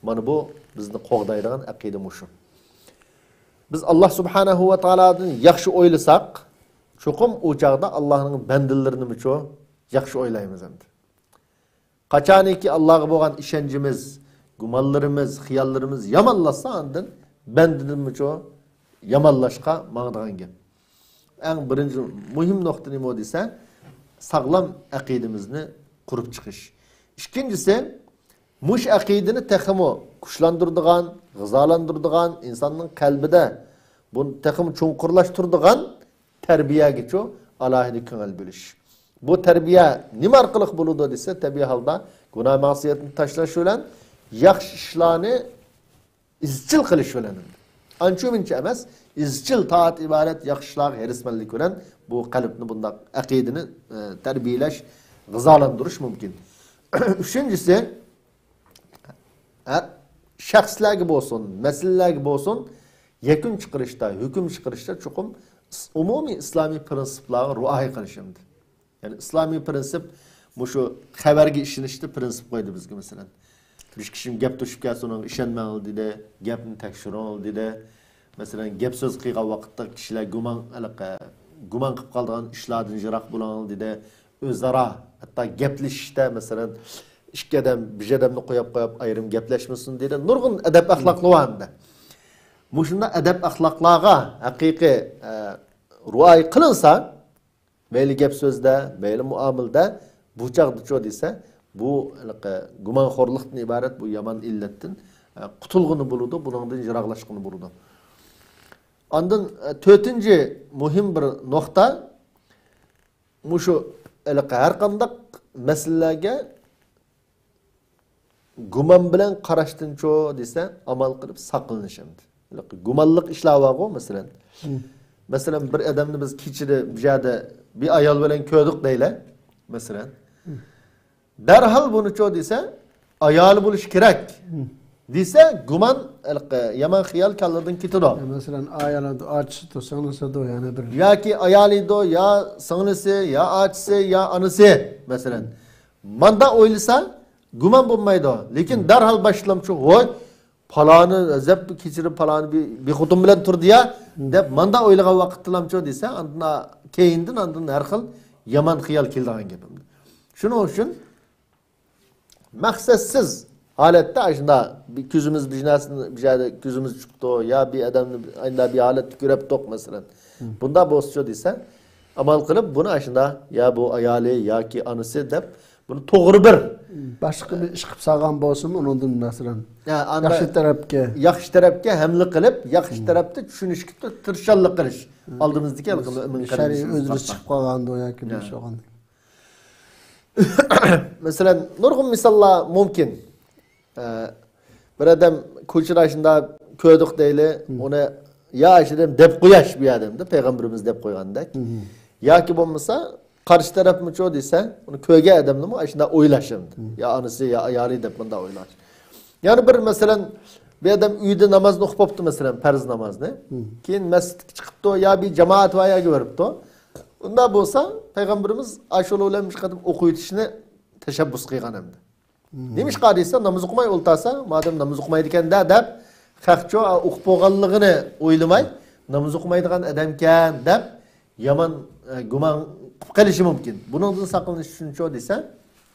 مانا بۇ بىزنى قوغدايدىغان ئەقىدە مۇشۇ. بىز ئاللا سۇبھانەھۇ ۋە تائالادىن ياخشى ئويلىساق، چوقۇم ئۇ چاغدا ئاللانىڭ بەندىلىرىنىمۇچۇ ياخشى ئويلايمىز ئەمدى. قاچانكى ئاللاغا بولغان ئىشەنچىمىز، گۇمانلىرىمىز، خىياللىرىمىز يامانلاشسا، ئاندىن بەندىنىمۇچۇ يامانلاشقا ماڭىدىغان گەپ. ئەڭ بىرىنچى مۇھىم نۇقتا نېمە دېسە، ساغلام ئەقىدىمىزنى قۇرۇپ چىقىش. ئىككىنچىسى، مۇشۇ ئەقىدىنى تېخىمۇ كۈچلەندۈرىدىغان، غىزالاندۇرىدىغان، ئىنساننىڭ قەلبىدە بۇنى تېخىمۇ چوڭقۇرلاشتۇرىدىغان تەربىيەگىچۇ ئالاھىدە كۆڭۈل بۆلۈش. بۇ تەربىيە نېمە ئارقىلىق بولىدۇ دېسە، تەبىئىي ھالدا گۇناھ مەسىيەتنى تاشلاش بىلەن، ياخشى ئىشلارنى ئىزچىل قىلىش بىلەن. ئانچە مۇنچە ئەمەس، ئىزچىل تائەت ئىبادەت، ياخشى ئىشلارغا ھېرىسمەنلىك بىلەن بۇ قەلبنى بۇنداق ئەقىدىنى، ئە، تەربىيەلەش، غىزالاندۇرۇش مۇمكىن. ئۈچىنچىسى، ھە، شەخسلەرگە بولسۇن، مەسىلىلەرگە بولسۇن، يەكۈن چىقىرىشتا، ھۆكۈم چىقىرىشتا چوقۇم ئىس-، ئومۇمىي ئىسلامىي پىرىنسىپلارغا رىئايە قىلىش ئەمدى. يەنى ئىسلامىي پىرىنسىپ مۇشۇ خەۋەرگە ئىشىنىشتا پىرىنسىپ قويدى بىزگە، مەسىلەن. بىر كىشىنىڭ گەپ توشۇپ كەلسە، ئۇنىڭغا ئىشەنمەڭ دېدى، گەپنى تەكشۈرۈڭ دېدى. مەسىلەن، گەپ سۆز قىلغان ۋاقىتتا كىشىلەر گۇمان، ھېلىقى، گۇمان قىلىپ قالىدىغان ئىشلاردىن يىراق بولۇڭ دېدى. ئۆزئارا ھەتتا گەپلىشىشتە، مەسىلەن، ئىككى ئادەم بىر ئادەمنى قويۇپ قويۇپ ئايرىم گەپلەشمىسۇن دېدى. نۇرغۇن ئەدەپ ئەخلاقلار بار ئەمدى. مۇشۇنداق ئەدەپ ئەخلاقلارغا ھەقىقىي، ئە، رىئايە قىلىنسا، مەيلى گەپ سۆزدە، مەيلى مۇئامىلىدە، بۇ چاغدىچۇ دېسە، بۇ ھېلىقى گۇمانخورلۇقتىن ئىبارەت بۇ يامان ئىللەتتىن، ئە، قۇتۇلغىلى بولىدۇ، بۇنىڭدىن يىراقلاشقىلى بولىدۇ. ئاندىن، ئە، تۆتىنچى مۇھىم بىر نۇقتا، مۇشۇ ھېلىقى ھەر قانداق مەسىلىلەرگە گۇمان بىلەن قاراشتىنچۇ دېسە، ئامال قىلىپ ساقلىنىش ئەمدى. ھېلىقى گۇمانلىق ئىشلار بارغۇ، مەسىلەن. مەسىلەن، بىر ئادەمنى بىز كېچىدە بىر يەردە بىر ئايال بىلەن كۆردۇق دەيلى، مەسىلەن. دەرھال بۇنىچۇ دېسە، ئايالى بولۇشى كېرەك دېسە، گۇمان، ھېلىقى يامان خىيال كاللىدىن كېتىدۇ. يا، مەسىلەن، ئايالىدۇ، ئاچىسىدۇ، سىڭلىسىدۇ، يەنە بىر. ياكى ئايالىدۇ، يا سىڭلىسى، يا ئاچىسى، يا ئانىسى، مەسىلەن. ماندا ئويلىسا، گۇمان بولمايدۇ. لېكىن دەرھال باشلامچۇ، ۋوي، پالانى، ئەزەپ كېچىرىپ پالانى بىر، بىر خوتۇن بىلەن تۇردى يا، دەپ ماندا ئويلىغان ۋاقىتتىلامچۇ دېسە، ئاندىن كېيىندىن ئاندىن ھەر خىل يامان خىيال كېلىدىغان گەپ. شۇنىڭ ئۈچۈن مەقسەتسىز ھالەتتە ئاشۇنداق بىر كۆزىمىز بىر نەرسىنى، بىر يەردە كۆزىمىز چىقىپتۇ، يا بىر ئادەمنى ئاينىدا بىر ھالەتتە كۆرۈپتۇق، مەسىلەن. بۇنداق بولسىچۇ دېسە، ئامال قىلىپ بۇنى ئاشۇنداق، يا بۇ ئايالى ياكى ئانىسى دەپ، بۇنى توغرا بىر. باشقا بىر ئىش قىلىپ سالغان بولسىمۇ، ئۇنىڭدىن، مەسىلەن، يا، ئاندا ياخشى تەرەپكە. ياخشى تەرەپكە ھەملە قىلىپ، ياخشى تەرەپتە چۈشىنىشكە تىرىشچانلىق قىلىش. ئالدىمىزدىكى ھېلىقى مۆمىن شەرئىي قېرىندىشىمىز ئۆزرە باركەن. چىقىپ قالغاندا ياكى بىر ئىش بولغاندا. مەسىلەن، نۇرغۇن مىساللار مۇمكىن. ئە، بىر ئادەم كوچىدا شۇنداق كۆردۇق دەيلى، ئۇنى يا ئاشۇ دەپ قوياش بۇ ئادەمدە، پەيغەمبىرىمىز دەپ قويغاندەك. ياكى بولمىسا، قارشى تەرەپمۇچۇ دېسە، ئۇنى كۆرگەن ئادەمنىمۇ ئاشۇنداق ئويلاش ئەمدى. يا ئانىسى، يا ئايالى دەپ مۇنداق ئويلاش. يەنە بىر مەسىلەن، بىر ئادەم ئۆيدە نامازنى ئوقۇپ بوپتۇ، مەسىلەن، پەرز نامازنى. كېيىن مەسچىتكە چىقىپتۇ، يا بىر جامائەت بار يەرگە بېرىپتۇ. ئۇنداق بولسا، پەيغەمبىرىمىز ئاشۇلار بىلەن مۇشۇ قېتىم ئوقۇۋېتىشنى تەشەببۇس قىلغان ئەمدى. نېمىشقا دېسە، ناماز ئوقۇماي ئولتۇرسا، مادەم ناماز ئوقۇمايدىكەن-دە دەپ، خەقچۇ ئوقۇپ بولغانلىقىنى ئويلىماي، ناماز ئوقۇمايدىغان ئادەمكەن دەپ، يامان، ئە، گۇمان قىلىپ قېلىشى مۇمكىن. بۇنىڭدىن ساقلىنىش ئۈچۈنچۇ دېسە،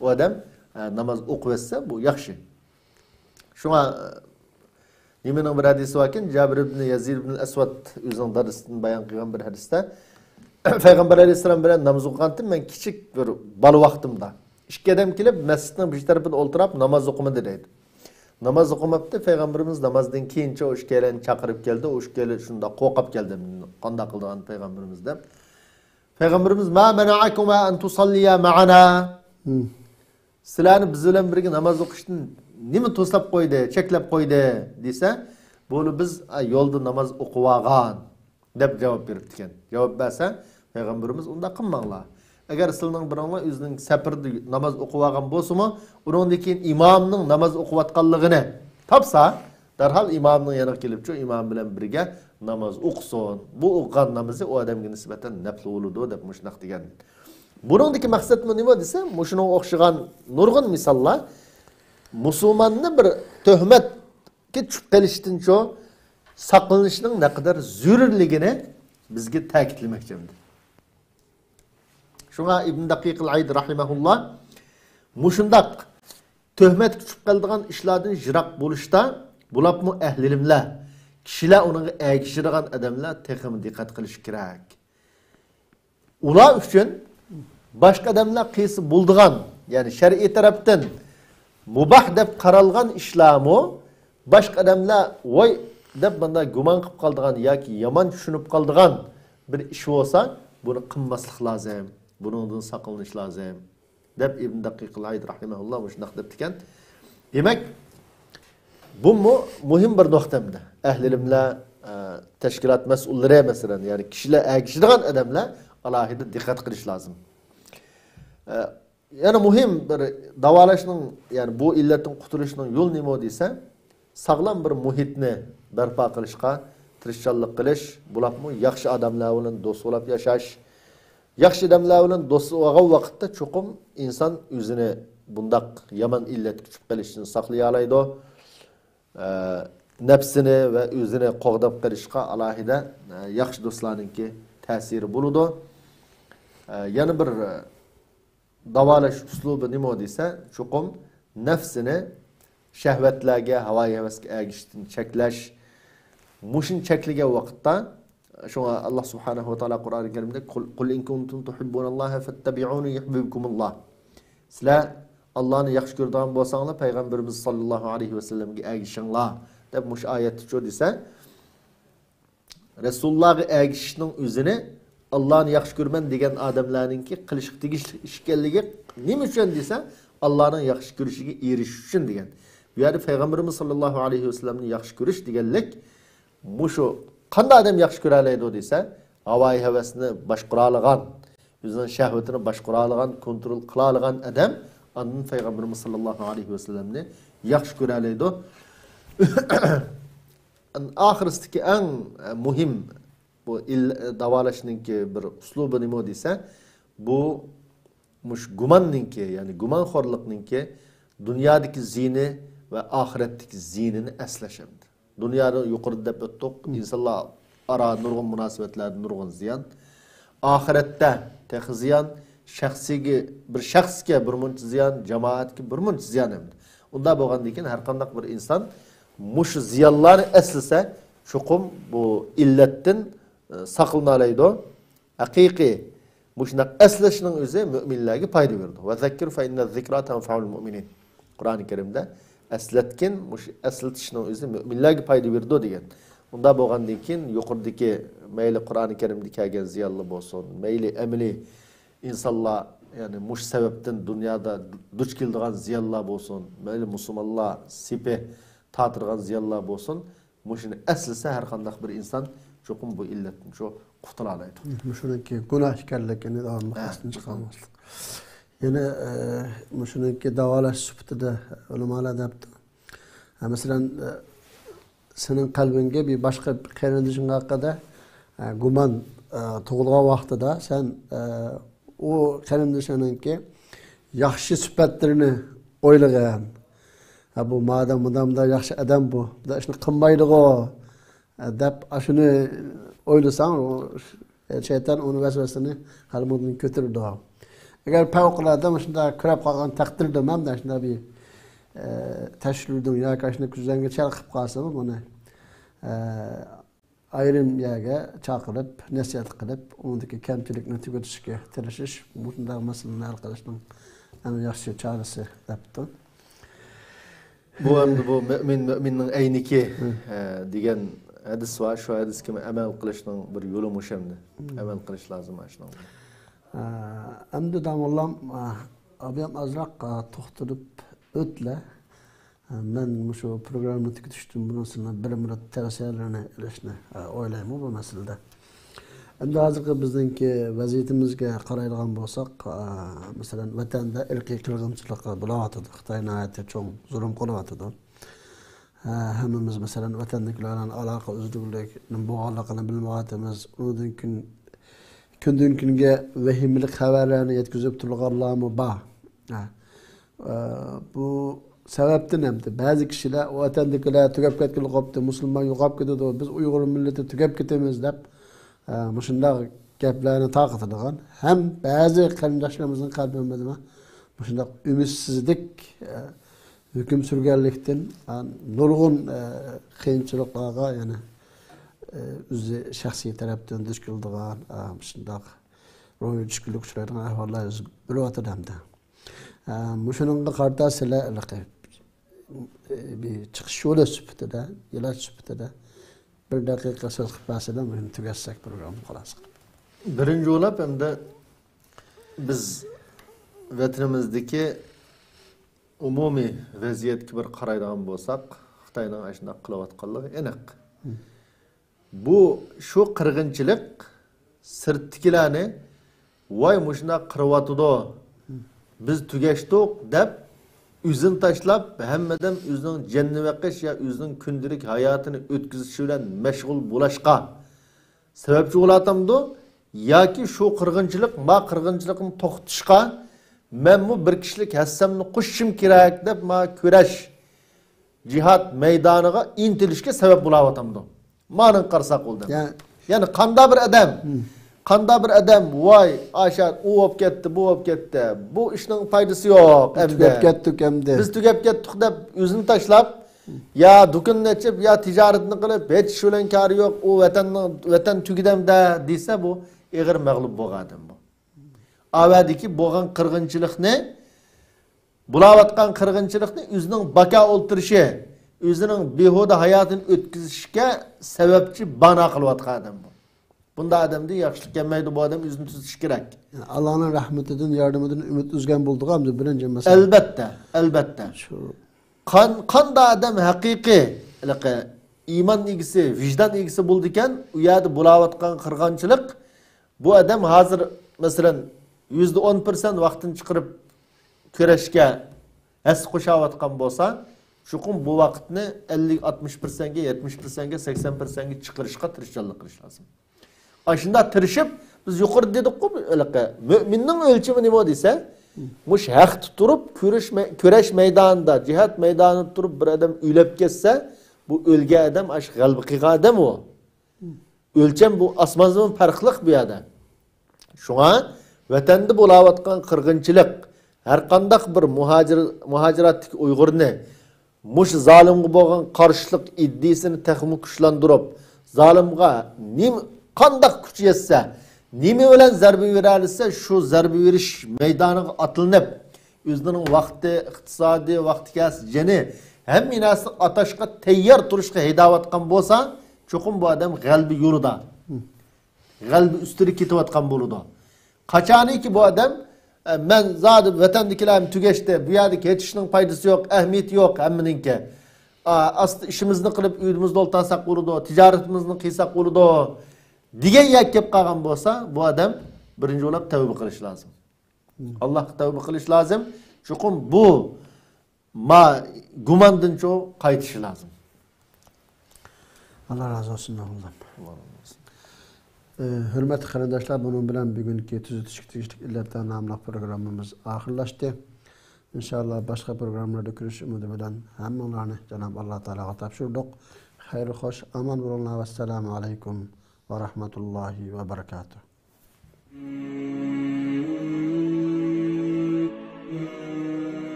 ئۇ ئادەم، ئە، ناماز ئوقۇۋەتسە، بۇ ياخشى. شۇڭا، ئە، نېمىنىڭ بىر ھەدىسى باركەن، جابىر ئىبن يەزىد ئىبن ئەسۋەد ئۆزىنىڭ دادىسىدىن بايان قىلغان بىر ھەدىستە، پەيغەمبەر ئەلەيھىسسالام بىلەن ناماز ئوقۇغانتىم مەن كىچىك بىر بالا ۋاقتىمدا. ئىككى ئادەم كېلىپ، مەسچىتنىڭ بىر تەرىپىدە ئولتۇراپ ناماز ئوقۇمىدى دەيدۇ. ناماز ئوقۇماپتۇ، پەيغەمبىرىمىز نامازدىن كېيىنچە ئۇ ئىككىيلەننى چاقىرىپ كەلدى، ئۇ ئىككىيلەن شۇنداق قورقۇپ كەلدى، قانداق قىلىدىغان پەيغەمبىرىمىز دەپ. پەيغەمبىرىمىز، ما مەنەئەكۇما ئەن تۇسەللىيا مەئەنا؟ سىلەرنى بىز بىلەن بىرگە ناماز ئوقۇشتىن نېمە توسلاپ قويدى، چەكلەپ قويدى دېسە، بۇنى بىز، ئە، يولدا ناماز ئوقۇۋالغان دەپ جاۋاب بېرىپتىكەن. جاۋاب بەرسە، پەيغەمبىرىمىز ئۇنداق قىلماڭلار. ئەگەر سىلىنىڭ بىرىڭلار ئۆزىنىڭ سەپىرىدە ناماز ئوقۇۋالغان بولسىمۇ، ئۇنىڭدىن كېيىن ئىمامنىڭ ناماز ئوقۇۋاتقانلىقىنى تاپسا، دەرھال ئىمامنىڭ يېنىغا كېلىپچۇ، ئىمام بىلەن بىرگە ناماز ئوقۇسۇن. بۇ ئوقۇغان نامىزى ئۇ ئادەمگە نىسبەتەن نەپلى بولىدۇ، دەپ مۇشۇنداق دېگەن. بۇنىڭدىكى مەقسەتمۇ نېمە دېسە، مۇشۇنىڭغا ئوخشىغان نۇرغۇن مىساللار مۇسۇلماننى بىر تۆھمەتكە چۈشۈپ قېلىشتىنچۇ ساقلىنىشنىڭ نەقەدەر زۆرۈرلۈكىنى بىزگە تەكىتلىمەكچى ئەمدى. شۇڭا ئىبن دەقىقىل ئەيد رەھىمەھۇللا مۇشۇنداق تۆھمەتكە چۈشۈپ قالىدىغان ئىشلاردىن يىراق بولۇشتا، بولۇپمۇ ئەھلى ئىلىملەر، كىشىلەر ئۇنىڭغا ئەگىشىدىغان ئادەملەر تېخىمۇ دىققەت قىلىشى كېرەك. ئۇلار ئۈچۈن باشقا ئادەملەر قىلسا بولىدىغان، يەنى شەرئىي تەرەپتىن مۇباھ دەپ قارالغان ئىشلارمۇ باشقا ئادەملەر ۋاي دەپ مانا گۇمان قىلىپ قالىدىغان ياكى يامان چۈشىنىپ قالىدىغان بىر ئىش بولسا، بۇنى قىلماسلىق لازىم، بۇنىڭدىن ساقلىنىش لازىم. دەپ ئىبن دەقىقىل ئەيد رەھىمەھۇللا مۇشۇنداق دەپتىكەن. دېمەك، بۇمۇ مۇھىم بىر نۇقتا ئەمدى. ئەھلى ئىلىملەر، ئە، تەشكىلات مەسئۇللىرى، مەسىلەن، يەنى كىشىلەر ئەگىشىدىغان ئادەملەر ئالاھىدە دىققەت قىلىش لازىم. ئە، يەنە مۇھىم بىر داۋالاشنىڭ، يەنى بۇ ئىللەتتىن قۇتۇلۇشنىڭ يولى نېمە دېسە، ساغلام بىر مۇھىتنى بەرپا قىلىشقا تىرىشچانلىق قىلىش، بولۇپمۇ ياخشى ئادەملەر بىلەن دوست بولۇپ ياشاش. ياخشى ئادەملەر بىلەن دوست بولغان ۋاقىتتا چوقۇم ئىنسان ئۆزىنى بۇنداق يامان ئىللەتكە چۈشۈپ قېلىشتىن ساقلىيالايدۇ. ئە، نەپسىنى ۋە ئۆزىنى قوغداپ قېلىشقا ئالاھىدە، ئە، ياخشى دوستلارنىڭكى تەسىرى بولىدۇ. ئە، يەنە بىر، ئە، داۋالاش ئۇسلۇبى نېمە دېسە، چوقۇم نەپسىنى شەھۋەتلەرگە، ھاۋايى ھەۋەسكە ئەگىشىشتىن چەكلەش. مۇشۇنى چەكلىگەن ۋاقىتتا، شۇڭا ئاللا سۇبھانەھۇ ۋە تائالا قۇرئانى كەرىمدە، قۇل، قۇل ئىن كۇنتۇم تۇھىببۇناللاھە فەتتەبىئۇنى يۇھبىبكۇمۇللا. سىلەر ئاللانى ياخشى كۆرىدىغان بولساڭلار، پەيغەمبىرىمىز ساللاللاھۇ ئەلەيھى ۋەسەللەمگە ئەگىشىڭلار، دەپ مۇشۇ ئايەتتىچۇ دېسە، رەسۇلۇللاغا ئەگىشىشنىڭ ئۆزىنى ئاللانى ياخشى كۆرىمەن دېگەن ئادەملەرنىڭكى قىلىشقا تېگىشلىك ئىش ئىكەنلىكى نېمە ئۈچۈن دېسە، ئاللانىڭ ياخشى كۆرۈشىگە ئېرىشىش ئۈچۈن دېگەن. بۇ يەردە پەيغەمبىرىمىز ساللاللاھۇ ئەلەيھى ۋەسەللەمنى ياخشى كۆرۈش دېگەنلىك مۇشۇ قانداق ئادەم ياخشى كۆرەلەيدۇ دېسە، ھاۋايى ھەۋەسنى باشقۇرالىغان، ئۆزىنىڭ شەھۋىتىنى باشقۇرالىغان، كونترول قىلالىغان ئادەم ئاندىن پەيغەمبىرىمىز ساللاللاھۇ ئەلەيھى ۋەسەللەمنى ياخشى كۆرەلەيدۇ. ئاخىرسىدىكى ئەڭ مۇھىم بۇ ئىل-، داۋالاشنىڭكى بىر ئۇسلۇبى نېمە دېسە، بۇ مۇشۇ گۇماننىڭكى، يەنى گۇمانخورلۇقنىڭكى دۇنيادىكى زىيىنى ۋە ئاخىرەتتىكى زىيىنىنى ئەسلەش ئەمدى. دۇنيادا يۇقىرىدا دەپ ئۆتتۇق، ئىنسانلار ئارا نۇرغۇن مۇناسىۋەتلەردە نۇرغۇن زىيان. ئاخىرەتتە تېخى زىيان، شەخسىيگە، بىر شەخسكە بىر مۇنچە زىيان، جامائەتكە بىر مۇنچە زىيان ئەمدى. بۇنداق بولغاندىن كېيىن ھەر قانداق بىر ئىنسان مۇشۇ زىيانلارنى ئەسلىسە، چوقۇم بۇ ئىللەتتىن، ئە، ساقلىنالايدۇ. ھەقىقىي مۇشۇنداق ئەسلەشنىڭ ئۆزى مۆمىنلەرگە پايدا بېرىدۇ. «ۋەزەككىر فەئىننە زىكرا تەنفەئۇل مۇئمىنىن.» قۇرئان كەرىمدە، «ئەسلەتكىن، مۇشۇ ئەسلىتىشنىڭ ئۆزى مۆمىنلەرگە پايدا بېرىدۇ» دېگەن. ئۇنداق بولغاندىن كېيىن يۇقىرىدىكى مەيلى قۇرئان كەرىمدە كەلگەن زىيانلار بولسۇن، مەيلى ئەمەلىي ئىنسانلار، يەنى مۇشۇ سەۋەبتىن دۇنيادا دۇچ كېلىدىغان زىيانلار بولسۇن، مەيلى مۇسۇلمانلار سېپى تارتىدىغان زىيانلار بولسۇن، مۇشۇنى ئەسلىسە ھەر قانداق بىر ئىنسان چوقۇم بۇ ئىللەتتىن شۇ قۇتۇلالايدۇ. مۇشۇنىڭكى گۇناھ ئىكەنلىكىنى داۋاملىق ئەستىن چىقارماسلىق. يەنە، ئە، مۇشۇنىڭكى داۋالاش سۈپىتىدە ئۆلىمالار دەپتۇ. ھە، مەسىلەن، ئە، سېنىڭ قەلبىڭگە بىر باشقا قېرىندىشىڭ ھەققىدە، ئە، گۇمان، ئە، تۇغۇلغان ۋاقتىدا سەن، ئە، ئۇ قېرىندىشىڭنىڭكى ياخشى سۈپەتلىرىنى ئويلىغىن. ھە، بۇ مادام مۇنداق مۇنداق ياخشى ئادەم بۇ، بۇنداق ئىشنى قىلمايدىغۇ، ئە، دەپ ئاشۇنى ئويلىساڭ، ئۇ شەيتان ئۇنى ۋەسۋەسىنى قەلبىڭدىن كۆتۈرىدۇ. ئەگەر پەۋقۇلئاددە مۇشۇنداق كۆرۈپ قالغان تەقدىردە، مەن شۇنداق بىر، ئە، تەشۋىشلىدىڭ ياكى ئاشۇنداق كۆزۈڭگە چېلىقىپ قالسىمۇ، بۇنى، ئە، ئايرىم يەرگە چاقىرىپ، نەسىھەت قىلىپ، ئۇنىڭدىكى كەمچىلىكنى تۈگىتىشكە تىرىشىش مۇشۇنداق مەسىلىنى ھەل قىلىشنىڭ ئەڭ ياخشى چارىسى، دەپتۇ. بۇ ئەمدى بۇ مۆمىن مۆمىننىڭ ئەينىكى، ھە، دېگەن ھەدىس بار. شۇ ھەدىسكە ئەمەل قىلىشنىڭ بىر يولى مۇشۇ ئەمدى. ئەمەل قىلىش لازىم ئاشۇنىڭغا. ئە، ئەمدى داموللام، ئە، ئابىيام ئازراق، ئە، توختىلىپ ئۆتلە. ئە، مەن مۇشۇ پروگراممىنى تۈگىتىشتىن بۇرۇن سىلەرنىڭ بىر مۇرەت تەۋسىيەلىرىنى ئېلىشنى، ئە، ئويلايمەن بۇ مەسىلىدە. ئەمدى ھازىرقى بىزنىڭكى ۋەزىيىتىمىزگە قارايدىغان بولساق، ئە، مەسىلەن، ۋەتەندە ئىرقىي قىرغىنچىلىق بولاۋاتىدۇ. خىتاي ناھايىتى چوڭ زۇلۇم قىلىۋاتىدۇ. ھە، ھەممىمىز، مەسىلەن، ۋەتەندىكىلەر بىلەن ئالاقە ئۈزۈلگۈدەك نېمە بولغانلىقىنى بىلمەيۋاتىمىز. ئۇنىڭدىن كۈن، كۈندىن كۈنگە ۋەھىمىلىك خەۋەرلەرنى يەتكۈزۈپ تۇرغانلارمۇ بار. ھە. ئە، بۇ سەۋەبتىن ھەمدە بەزى كىشىلەر، «ۋەتەندىكىلەر تۈگەپ كەتكىلى قاپتۇ، مۇسۇلمان يوقاپ كېتىدۇ، بىز ئۇيغۇر مىللىتى تۈگەپ كېتىمىز» دەپ، ئە، مۇشۇنداق گەپلەرنى تارقىتىدىغان ھەم بەزى قېرىنداشلىرىمىزنىڭ قەلبىمىزدىمۇ مۇشۇنداق ئۈمىدسىزلىك، ئە، ھۆكۈم سۈرگەنلىكتىن، ئە، نۇرغۇن، ئە، قىيىنچىلىقلارغا، يەنى، ئە، ئۆزى شەخسىي تەرەپتىن دۇچ كېلىدىغان، ئە، مۇشۇنداق روھىي چۈشكۈنلۈككە ئۇچرايدىغان ئەھۋاللار يۈز بېرىۋاتىدۇ ئەمدى. ئە، مۇشۇنىڭغا قارىتا سىلەر ھېلىقى، ئە، بىر چىقىش يولى سۈپىتىدە، ئىلاج سۈپىتىدە بىر دەقىقە سۆز قىلىپ بەرسىلەر، مۇشۇنى تۈگەتسەك پروگراممىنى خالاس قىلىپ. بىرىنچى بولۇپ، ئەمدى بىز ۋەتىنىمىزدىكى ئومۇمىي ۋەزىيەتكە بىر قارايدىغان بولساق، خىتاينىڭ ئاشۇنداق قىلىۋاتقانلىقى ئېنىق. بۇ، شۇ قىرغىنچىلىق سىرتتىكىلەرنى، «ۋاي، مۇشۇنداق قىرىۋاتىدۇ، بىز تۈگەشتۇق» دەپ، ئۆزىنى تاشلاپ، ھەممىدىن ئۆزىنىڭ جېنىنى بېقىش يا ئۆزىنىڭ كۈندىلىك ھاياتىنى ئۆتكۈزۈشى بىلەن مەشغۇل بولۇشقا سەۋەبچى بولۇۋاتامدۇ؟ ياكى شۇ قىرغىنچىلىق، ما قىرغىنچىلىقنى توختىتىشقا مەنمۇ بىر كىشىلىك ھەسسەمنى قوشۇشۇم كېرەك دەپ، ما كۈرەش، جىھاد مەيدانىغا ئىنتىلىشكە سەۋەب بولاۋاتامدۇ؟ مانىڭ قارىساق بولدى. يا- يەنى قاندا بىر ئادەم، قاندا بىر ئادەم، «ۋاي، ئاشا ئۇ بولۇپ كەتتى، بۇ بولۇپ كەتتى، بۇ ئىشنىڭ پايدىسى يوق ئەمدى. تۈگەپ كەتتۇق ئەمدى. بىز تۈگەپ كەتتۇق» دەپ ئۆزىنى تاشلاپ، يا دۇكىنىنى ئېچىپ، يا تىجارىتىنى قىلىپ، ھېچ ئىش بىلەن كارى يوق، ئۇ ۋەتەننىڭ، ۋەتەن تۈگىدى ئەمدى دېسە، بۇ ئېغىر مەغلۇپ بولغان ئادەم بۇ. ئاۋەدىكى بولغان قىرغىنچىلىقنى، بولاۋاتقان قىرغىنچىلىقنى ئۆزىنىڭ باكا ئولتۇرۇشى، ئۆزىنىڭ بىھۇدە ھاياتىنى ئۆتكۈزۈشكە سەۋەبچى، بانا قىلىۋاتقان ئادەم بۇ. بۇنداق ئادەمدىن ياخشىلىق كەلمەيدۇ، بۇ ئادەم ئۆزىنى تۈزىتىشى كېرەك. يەنى ئاللانىڭ رەھمىتىدىن، ياردىمىدىن ئۈمىد ئۈزگەن بولدىغۇ ئەمدى بىرىنچى مەسىلە. ئەلبەتتە، ئەلبەتتە. شۇ. قان-، قاندا ئادەم ھەقىقىي، ھېلىقى ئىمان ئىگىسى، ۋىجدان ئىگىسى بولىدىكەن، ئۇ يەردە بولاۋاتقان قىرغىنچىلىق، بۇ ئادەم ھازىر، مەسىلەن، يۈزدە ئون پىرسەنت ۋاقتىنى چىقىرىپ كۈرەشكە ھەسسە قوشاۋاتقان بولسا، چوقۇم بۇ ۋاقىتنى ئەللىك، ئاتمىش پىرسەنتكە، يەتمىش پىرسەنتكە، سەكسەن پىرسەنتكە چىقىرىشقا تىرىشچانلىق قىلىش لازىم. ئاشۇنداق تىرىشىپ، بىز يۇقىرىدا دېدۇققۇ، ھېلىقى مۆمىننىڭ ئۆلچىمى نېمە دېسە، مۇشۇ ھەقتە تۇرۇپ، كۈرەش مەي-، كۈرەش مەيدانىدا، جىھاد مەيدانىدا تۇرۇپ بىر ئادەم ئۆلۈپ كەتسە، بۇ ئۆلگەن ئادەم ئاشۇ غەلىبە قىلغان ئادەم ئۇ. ئۆلچەم بۇ ئاسمان زېمىن پەرقلىق بۇ يەردە. شۇڭا ۋەتەندە بولاۋاتقان قىرغىنچىلىق، ھەرقانداق بىر مۇھاجىر، مۇھاجىراتتىكى ئۇيغۇرنى مۇشۇ زالىمغا بولغان قارشىلىق ئىدىيىسىنى تېخىمۇ كۈچلەندۈرۈپ، زالىمغا نېمە، قانداق كۈچ يەتسە، نېمە بىلەن زەربە بېرەلىسە، شۇ زەربە بېرىش مەيدانىغا ئاتلىنىپ، ئۆزىنىڭ ۋاقتى، ئىقتىسادى، ۋاقتى كەلسە جېنى، ھەممە نەرسىنى ئاتاشقا تەييار تۇرۇشقا ھەيدەۋاتقان بولسا، چوقۇم بۇ ئادەم غەلىبە يولىدا، غەلىبە ئۈستىدە كېتىۋاتقان بولىدۇ. قاچانكى بۇ ئادەم، ئە، مەن زادى ۋەتەندىكىلەرمۇ تۈگەشتى، بۇ يەردە كېتىشنىڭ پايدىسى يوق، ئەھمىيىتى يوق ھەممىنىڭكى. ئا، ئاستا ئىشىمىزنى قىلىپ، ئۆيىمىزدە ئولتۇرساق بولىدۇ، تىجارىتىمىزنى قىلساق بولىدۇ، دېگەن يەرگە كېلىپ قالغان بولسا، بۇ ئادەم بىرىنچى بولۇپ تەۋبە قىلىشى لازىم. ئاللاھقا تەۋبە قىلىشى لازىم. چوقۇم بۇ ما گۇماندىنچۇ قايتىشى لازىم. ئاللا رازى بولسۇن، ئوغلۇم. ئاللا رازى بولسۇن. ئى، ھۆرمەتلىك قېرىنداشلار، بۇنىڭ بىلەن بۈگۈنكى تۈزىتىشكە تېگىشلىك ئىللەتلەر ناملىق پروگراممىمىز ئاخىرلاشتى. ئىنشائاللا، باشقا پروگراممىلاردا كۆرۈشۈش ئۈمىدى بىلەن ھەممىڭلارنى جاناب ئاللا تائالاغا تاپشۇردۇق. خەيرلىك خوش، ئامان بولۇڭلار. ۋەسسالامۇ ئەلەيكۇم ۋە رەھمەتۇللاھى ۋە بەرىكاتۇھ.